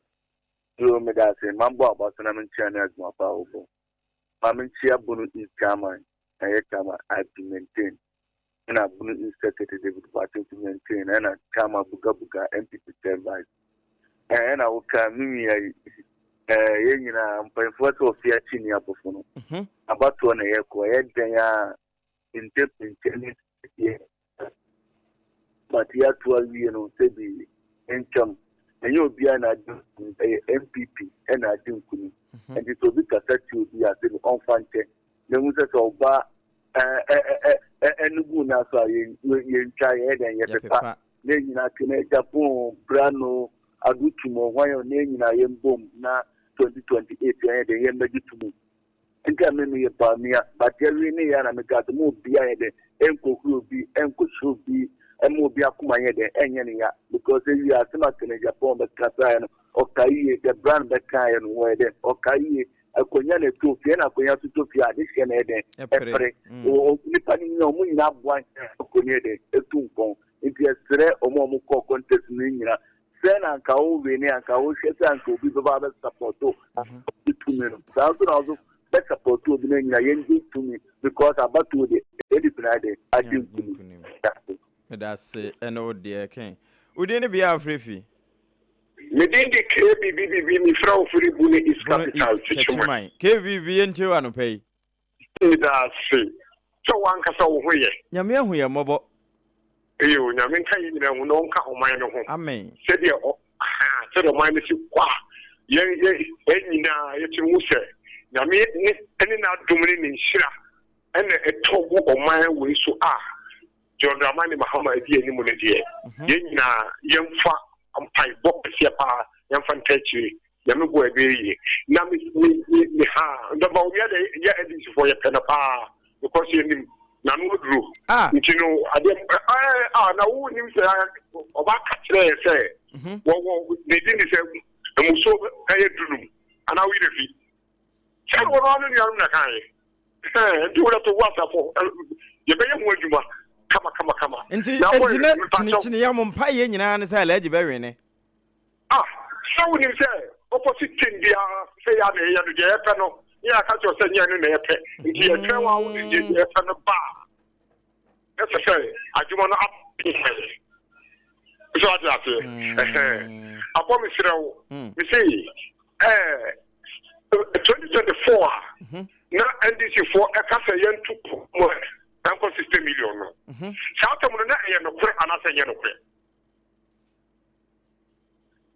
Speaker 10: Yoo, meda ase. Mabɔ aba so na menkyia ne adwuma pa a wobɔ. Ma menkyia Bono East Chairman, ɛyɛ Chairman Ivy Maintain. ɛna Bunu East Secretary David Boakye nso maintain ɛna Chairman Buga Buga NPP Third Vice ɛɛ ɛna woka me nua yi ɛɛ yɛn nyinaa mpanyinfoɔ sɛ ɔfi akyi ni abɔfo no mhm. abatoɔ na yɛkɔ ɛyɛ dɛn a ntɛpinkyɛ ne yɛ but yɛato awie no sɛbi ntwam ɛnyɛ obiara na adi nkunim ɛyɛ NPP ɛna adi nkunim mhm. nti sɛ obi kasa ti obi a sɛbi ɔnfa nkyɛ na ehu sɛ sɛ ɔba ɛno gu no so a yɛntwa yɛyɛ dɛn yɛpepa na nyinaa te na Japan bra no adutum hwan na nyinaa yɛmbom na 2028 yɛyɛ dɛn yɛmmɛgye tumi nti a me meyɛ Bawumia but yɛwe ne yɛ na meka sɛ ma obi ayɛ dɛn ɛnkɔhuri obi ɛnkɔhyɛ obi ɛma obi akoma yɛ dɛn ɛnyɛ ne ya because ewie asɛm a Kennedy Agyapong bɛkasaeɛ no ɔka yie the brand bɛkaeɛ no wɔyɛ dɛn ɔka yie Akonya na ɛtɔ fie ɛna akonya nso tɔ fie a adehyeɛ na ɛyɛ dɛn ɛpere nipa no nyina ɔmo nyina aboa akonnwa yɛ dɛn ɛtu mpɔn nti ɛsrɛ ɔmo a ɔmo kɔɔ contest no nyina sɛ na anka wo wene anka wo hwɛ sɛ anka obi bɛba abɛ support tumi no saa nso na ɔso bɛ support obi no nyina yɛn gye tumi because abatoɔ deɛ ɛdi pina ayɛ dɛn agye nkunim.
Speaker 2: Meda ase ɛne wo deɛ ken. Wo din ne bea a wofrɛ fi?
Speaker 4: Me din de KBBBB, me frɛ wo firi Bono East
Speaker 2: Bono
Speaker 4: Capital,
Speaker 2: East
Speaker 4: Techiman.
Speaker 2: Techiman. KBB yɛntie wo anɔpa yi.
Speaker 4: Meda ase sɛ w'ankasa wo ho yɛ.
Speaker 2: Nyame ahu yɛn mmɔbɔ.
Speaker 4: Eyo, Nyame nka yɛn nyinaa ho na ɔnka ɔman no ho.
Speaker 2: Amen.
Speaker 4: Sɛdeɛ ɔ, ahaa, sɛdeɛ ɔman no si kɔ a, yɛn, yɛn, yɛn nyinaa yɛtumi hu sɛ Nyame ne, ne n'adom ne ne nhyira ɛna ɛtɔ gu ɔman wei so a, John Dramani Mahama adi anim no deɛ, yɛn nyinaa yɛmfa mpaebɔ kɛseɛ paa yɛmfa nta akyire. Nyame boa ɛbɛyɛ yie. Na me me me me ha ndɔba onua deɛ yɛ NDC foɔ yɛpɛ no paa because yɛnim n'ano aduro.
Speaker 2: Ah.
Speaker 4: Nti no adeɛ ɛɛ ah na wo nim sɛ ɔba ka kyerɛ yɛ sɛ wɔwɔ ne din de sɛ mmusuo bɛyɛ dunum anaa wo yerɛ fi. Sɛ wɔn ano nuanom na kan yɛ. Nti wode to wo asafo yɛbɛyɛ ho adwuma kama kama kama.
Speaker 2: Nti nti na kyini kyini yɛ mo mpa yɛ nyinaa ne sɛ Alhaji bɛwene.
Speaker 4: Ah sɛ wonim sɛ opposite team biara sɛ yɛ na yɛyɛ no deɛ yɛpɛ no ne yɛaka kyerɛ sɛ nyɛ no na yɛpɛ nti yɛtwɛn wa wo de deɛ yɛpɛ no ba a ɛsɛ sɛ adwuma no apɛ so ate aseɛ ɛhɛn abɔ mesrɛ wo mese ɛɛ 2024 a na NDC foɔ ɛka sɛ yɛnto mu ɛnkɔ 60 million no saa asɛm no na ɛyɛ nokorɛ anaasɛ ɛnyɛ nokorɛ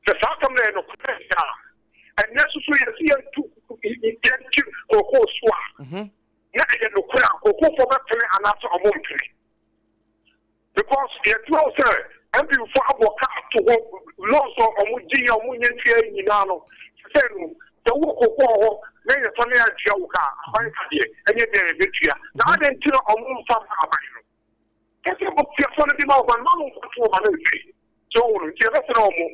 Speaker 4: sɛ saa asɛm no ɛyɛ nokorɛ a ɛnɛ soso yɛsi yɛnto yɛnti kookoo so a na ɛyɛ nokorɛ a kookoofoɔ bɛpene anaasɛ ɔmo mpene Because yɛkyerɛ wo sɛ MP foɔ abɔ ka ato hɔ loans a wɔn gye yɛ wɔn nyɛ ntua yi nyinaa no sisɛ no sɛ wo koko wɔ hɔ na yɛ sɔne antua wo ka aban ka deɛ ɛnyɛ deɛ yɛbɛtua na adɛn nti na wɔn mfa ma aban no. Kɛsɛ bɔ kuafoɔ no de ma wɔn ma no nkɔto wɔn ano mfiri. So wohu no? Nti yɛbɛsrɛ wɔn,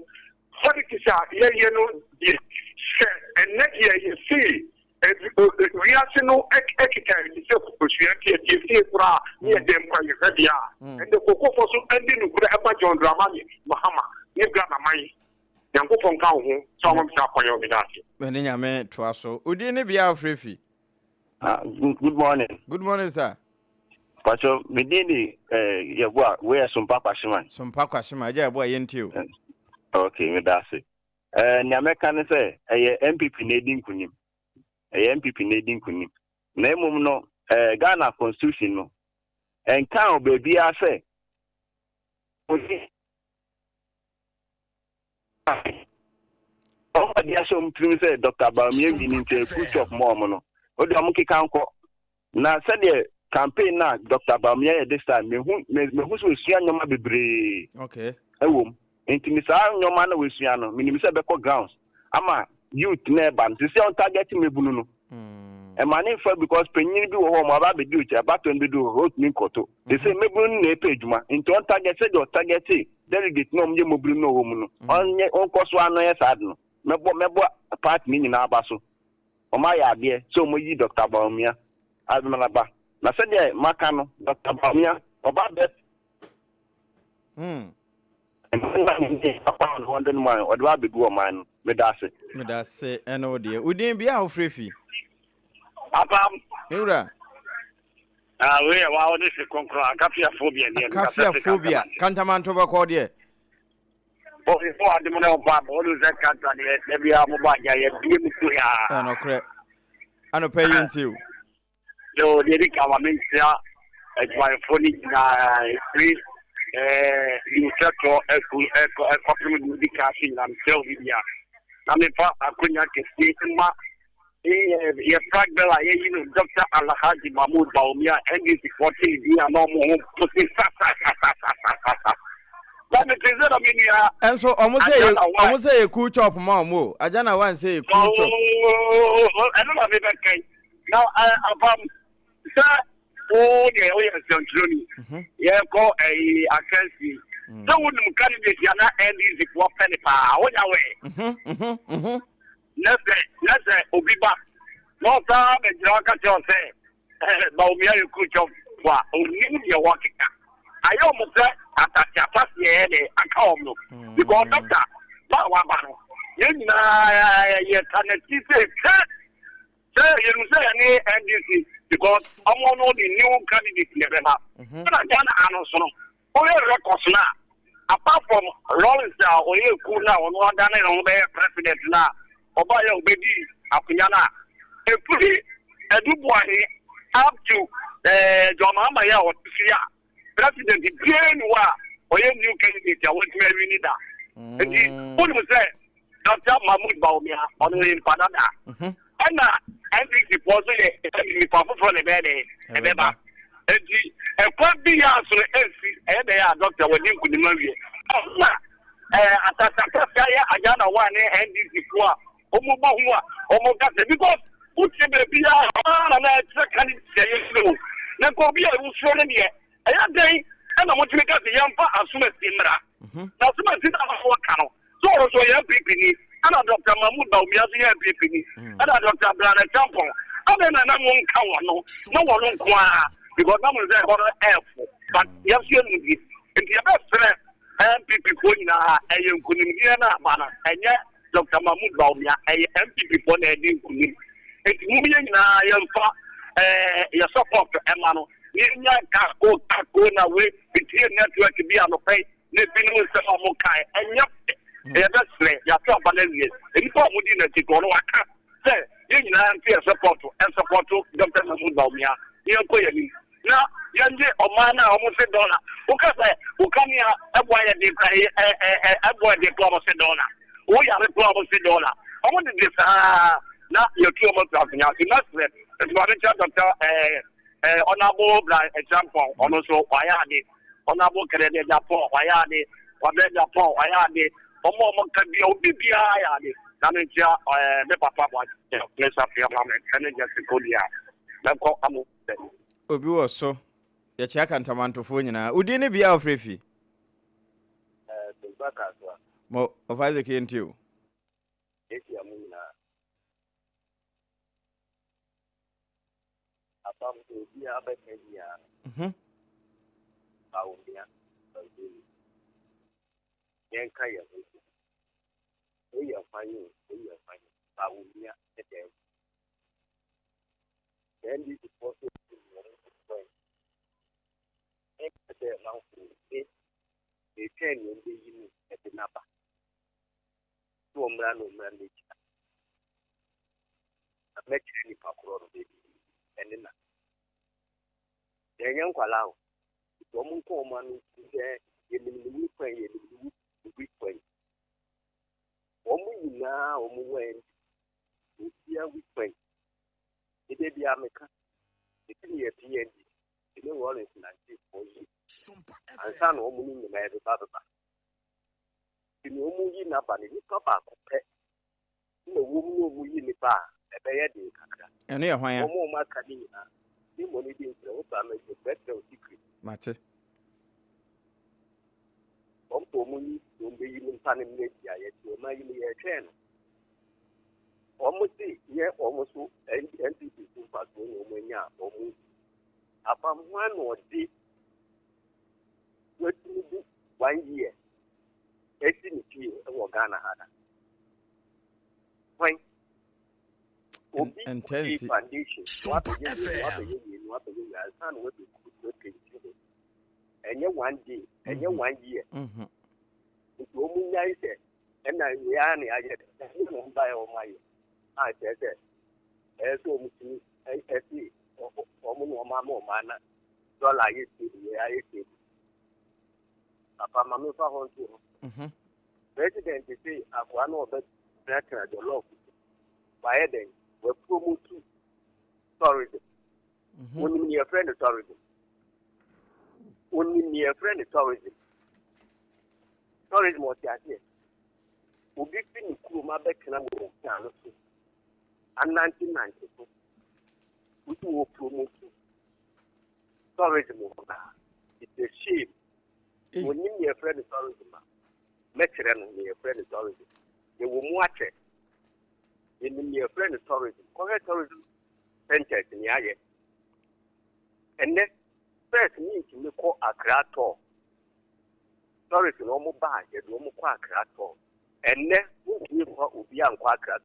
Speaker 4: politics a yɛyɛ no deɛ, sɛ ɛnnɛ deɛ yɛse wiase no keka yɛn te sɛ kosua nti yɛte efie koraa ne yɛ dɛm kwa yɛhwɛ deɛ a, ɛnde kokofoɔ so ɛnde nokorɛ ɛma John Dramani Mahama ne Ghana man. Nyankopɔn nka wo ho sɛ wama me saa kwan yi, meda ase.
Speaker 2: Mene Nyame toa so. Wo din ne bea a wofrɛ fi?
Speaker 11: Ah, good morning.
Speaker 2: Good morning, sir.
Speaker 11: Pacho, me din de eh, Yeboah, wei yɛ Sompa Kwahyeman.
Speaker 2: Sompa Kwahyeman, agya Yeboah, yɛntie o.
Speaker 11: Eh, ok, meda ase. Eh, nea mɛka ne sɛ, ɛyɛ NPP na edi nkunim. Ɛyɛ NPP na edi nkunim. Na mmom no, eh, Ghana constitution no, ɛnka wɔ baabiara sɛ, Wɔn ade ahyɛ wɔn tirim sɛ Dɔkta Bawumia wini nti ɛyɛ good job ma wɔn no, wode wɔn keka nkɔ. Na sɛdeɛ campaign no a Dɔkta Bawumia yɛ this time, mehu mehu sɛ wasua nneɛma bebree
Speaker 2: okay.
Speaker 11: ɛwɔ mu. Nti me saa nneɛma na wasua no, menim sɛ ɛbɛkɔ grounds ama youth na ɛba no. Sisi a wɔn target mmabunu no, ɛma ne nfa because panyin bi wɔ hɔ wɔn aba abɛdi okyi abatoɔ no bɛdu hɔ ɔtumi nkɔto. Sisi mmabunu no na ɛpɛ adwuma nti wɔn target sɛdeɛ ɔtarget delegate na wɔyɛ mmɔbiri no wɔ mu no mm. ɔnyɛ ɔnkɔ so ano yɛ saa de no mɛbɔ mɛbɔ party no nyinaa aba so wɔn ayɛ adeɛ sɛ wɔn yi Dr. Bawumia abɛmanaba na sɛdeɛ maka no Dr. Bawumia ɔba bɛ
Speaker 2: hmm.
Speaker 11: ɔde ba abɛgu ɔman no meda ase.
Speaker 2: Meda ase ɛne wo deɛ wodin bia a wofrɛ fi.
Speaker 12: Apam.
Speaker 2: Me wura.
Speaker 12: Ah, wei yɛ wa ɔde se kronkron akafia phobia deɛ.
Speaker 2: Akafia phobia kantamanto bɛkɔ deɛ.
Speaker 12: Ɔyɛ fo adum na ɔba abɔ ɔno sɛ kanta deɛ dabi a mo ba agya yɛ bie mu to ya.
Speaker 2: Ɛnɔkorɛ anɔpɛ yi nti o.
Speaker 12: Yo deɛ di kan ma me nkyia adwumayɛfoɔ no nyinaa ɛfiri ɛɛ niwsɛtɔ ɛku ɛkɔ ɛkɔpem deɛ di kan ase nyinaa mekyia obi bia na mefa akonya kɛseɛ ma Yɛ flag bearer a yɛyi no Dr. Alhaji Mahmood Bawumia NDC foɔ tee din a na ɔmo ho posi sasasasasasasa. Na me te sɛ na me nua.
Speaker 2: Ɛnso ɔmo sɛ yɛ ɔmo sɛ yɛ cool chop ma ɔmo o Ajana wan sɛ yɛ cool chop.
Speaker 12: Ɛno na me bɛ kɛn na apam sɛ wo deɛ woyɛ nsɛntwerɛni yɛkɔ ɛyi akansie sɛ wonim candidate a na NDC foɔ pɛ ne paa wonya wɛ. Na sɛ, na sɛ obi ba na ɔsan bɛgyina hɔ ka kyerɛ wo sɛ, eh, Bawumia yɛ kurukyɛwfo a, onnim deɛ wɔkeka. Ayɛ wɔn sɛ asase asaseɛ yɛ dɛ aka wɔn no. Because doctor, ba a waba no, yɛn nyinaa yɛta n'akyi sɛ hwɛ sɛ yɛnim sɛ yɛne NDC because wɔn no de new candidate na ɛbɛba. Ɛna Ghana ano so no, Wohwɛ records no a, apart from Rawlings a ɔyɛɛ coup no a ɔno adane ne ho bɛyɛɛ president no a ɔbaeɛ a ɔbɛdii akonya no a, ɛfiri Adu Boahe up to eh, John Mahama yi a ɔte so yi a, president biara nni hɔ a ɔyɛ new candidate a watumi awini da. Nti wonim sɛ Dɔkta Mahmood Bawumia, ɔno ɔyɛ nipa dada. Ɛna NDC foɔ nso yɛ nipa foforɔ na ɛbɛyɛ dɛ ɛbɛba. Nti ɛkwan bi yɛ aso no ɛnsi ɛyɛ dɛ a dɔkta wadi nkunim awie. Ɛna ɛɛ asasakasa yɛ Agenda One ne NDC foɔ a wɔn bɔ ho a wɔn kasa because wotie baabi a na na ɛkyerɛ candidate yɛ suro na nka obi a wosuro no deɛ ɛyɛ dɛn ɛna motumi ka sɛ yɛmfa asomasi mmra na asomasi na wɔka no So ɔno nso ɔyɛ NPP ni? Ɛna Dr. Mahmood Bawumia nso yɛ NPP ni. Ɛna Dr. Brian Acheampong. Adɛn na na monka wɔn no na wɔn nko ara because na mo sɛ ɛhɔ no ɛɛfo but yɛn nso yɛnim bi nti yɛbɛsrɛ NPP foɔ nyinaa ɛyɛ nkunimdie no aba no ɛnyɛ Dr. Mahmood Bawumia ɛyɛ NPP foɔ na ɛdi nkunim nti mo yɛn nyinaa yɛmfa ɛɛ yɛ support ɛma no na yɛnya kako kako na wei nti yɛ network bi anɔpɛ yi na ebinom nsɛm a wɔkae ɛnyɛ pɛ. Yɛbɛsrɛ, yɛato aba no awie. Nnipa a wɔdi n'akyi kɔ no, waka sɛ yɛn nyinaa nto yɛn sɔpɔto, nsɔpɔto Dɔkta Mahmood Bawumia na yɛnkɔ yɛn anim na yɛngye ɔman no a wɔse dɔla. Woka sɛ wo kanea ɛboa yɛ den koraa, ɛ ɛ ɛ ɛboa yɛ den koraa wɔse dɔla. Wo yare koraa wɔse dɔla. Wɔn dede saa na yɛtu wɔn afiri akonnwa so. Mɛsrɛ, nti maame nkyerɛ Dɔkta ɛɛ ɛɛ Ɔnabo Brian Acheampong, ɔno nso wayɛ ade. Honourable Kennedy Agyapong wayɛ ade, Kwabena Agyapong wayɛ ade, wɔn a wɔka bia obi biara ayɛ ade. Na me nkyia ɛɛ me papa Boakye Mensah Appiah Mohammed ɛne Justin Kodua. Mɛkɔ amo.
Speaker 2: Obi wɔ so. Yɛkyea Kantamantofoɔ nyinaa. Wo din ne bea a wofrɛ fi?
Speaker 13: Simpa Kasoa.
Speaker 2: Mo, Ɔfa Isaac yɛntie o.
Speaker 13: Yɛkyia mo nyinaa. Apam sɛ obiara bɛka biara no, Bawumia, Bawumia. Yɛnka yɛn ho ntom. Woyɛ hwan o, woyɛ hwan o, Bawumia da awu. Sɛ NDC foɔ sɛ wɔn mu wɔn mu kwan. Ɛnka sɛ manfo me metwɛn nea ɔmbɛyi no ɛde n'aba. Sɛ ɔmmra na ɔmmra mmɛgyina. Na mɛkyerɛ nipa korɔ no baabi ɛne na. Yɛnyɛ nkwadaa o. Nti wɔn nka wɔn ano ntom sɛ yɛnim ne weak point, yɛnim ne weak point. Wɔn nyinaa a wɔn wɔ NDC, obiara weak point. Me da biara meka, mesi meyɛ PND, me ne Rawlings nante for years ansa na wɔn ne nyinaa ɛbɛba bɛba. Nti nea wɔn yi n'aba no, nipa baako pɛ na wɔm ne wɔn yi nipa a, ɛbɛyɛ den kakra.
Speaker 2: Ɛno yɛ hwan a?
Speaker 13: Wɔn a wɔn aka ne nyinaa, me mmɔ ne din nkyerɛ wo, saa mɛkyerɛ wo secret.
Speaker 2: Mate.
Speaker 13: Wɔn pɛ wɔn yi wɔn bɛyi no mpa no mmerɛ bi a yɛte wɔn ayi no yɛretwɛn no. Wɔn se nyɛ wɔn so NPP so mfasoɔ na wɔn anya a wɔn di. Apam hwan na ɔde watumi di one year asi ne fie wɔ Ghana ha da? Hwan? Obi di foundation wabɛyɛ wei wabɛyɛ wei wabɛyɛ wei ansa na wabɛkuru penti ho. Ɛnyɛ one day, ɛnyɛ one year. Nti wɔn nyae sɛ ɛna wei ara na yɛayɛ dɛ ɛne na wɔn baeɛ wɔn ayɛ a kyerɛ sɛ ɛyɛ sɛ wɔn tumi ɛsi wɔn na wɔn ama wɔn ana dɔla ayɛ stable wei ayɛ stable. Papa ma mefa hɔ nto hɔ. President se akoa na ɔbɛtenatena jollof so wayɛ dɛn wapromote tourism. Onim nea yɛfrɛ no tourism. Onim nea yɛfrɛ no tourism. Tourism ɔte aseɛ. Obi fi ne kurom abɛtena wɔ town no so anante nante so. Wosi wɔ promote tourism wɔ hɔ naa. It's a shame. Onim nea yɛfrɛ no tourism a mɛkyerɛ no nea yɛfrɛ no tourism. Yɛwɔ mu akyɛ. Yɛnim nea yɛfrɛ no tourism. Kɔhwɛ tourism centers nea ayɛ. Ɛnnɛ, first mentumi kɔ Accra tour. Tourist no wɔn ba a, yɛde wɔn kɔ Accra tour. Ɛnnɛ, wontumi mfa obiara nkɔ Accra.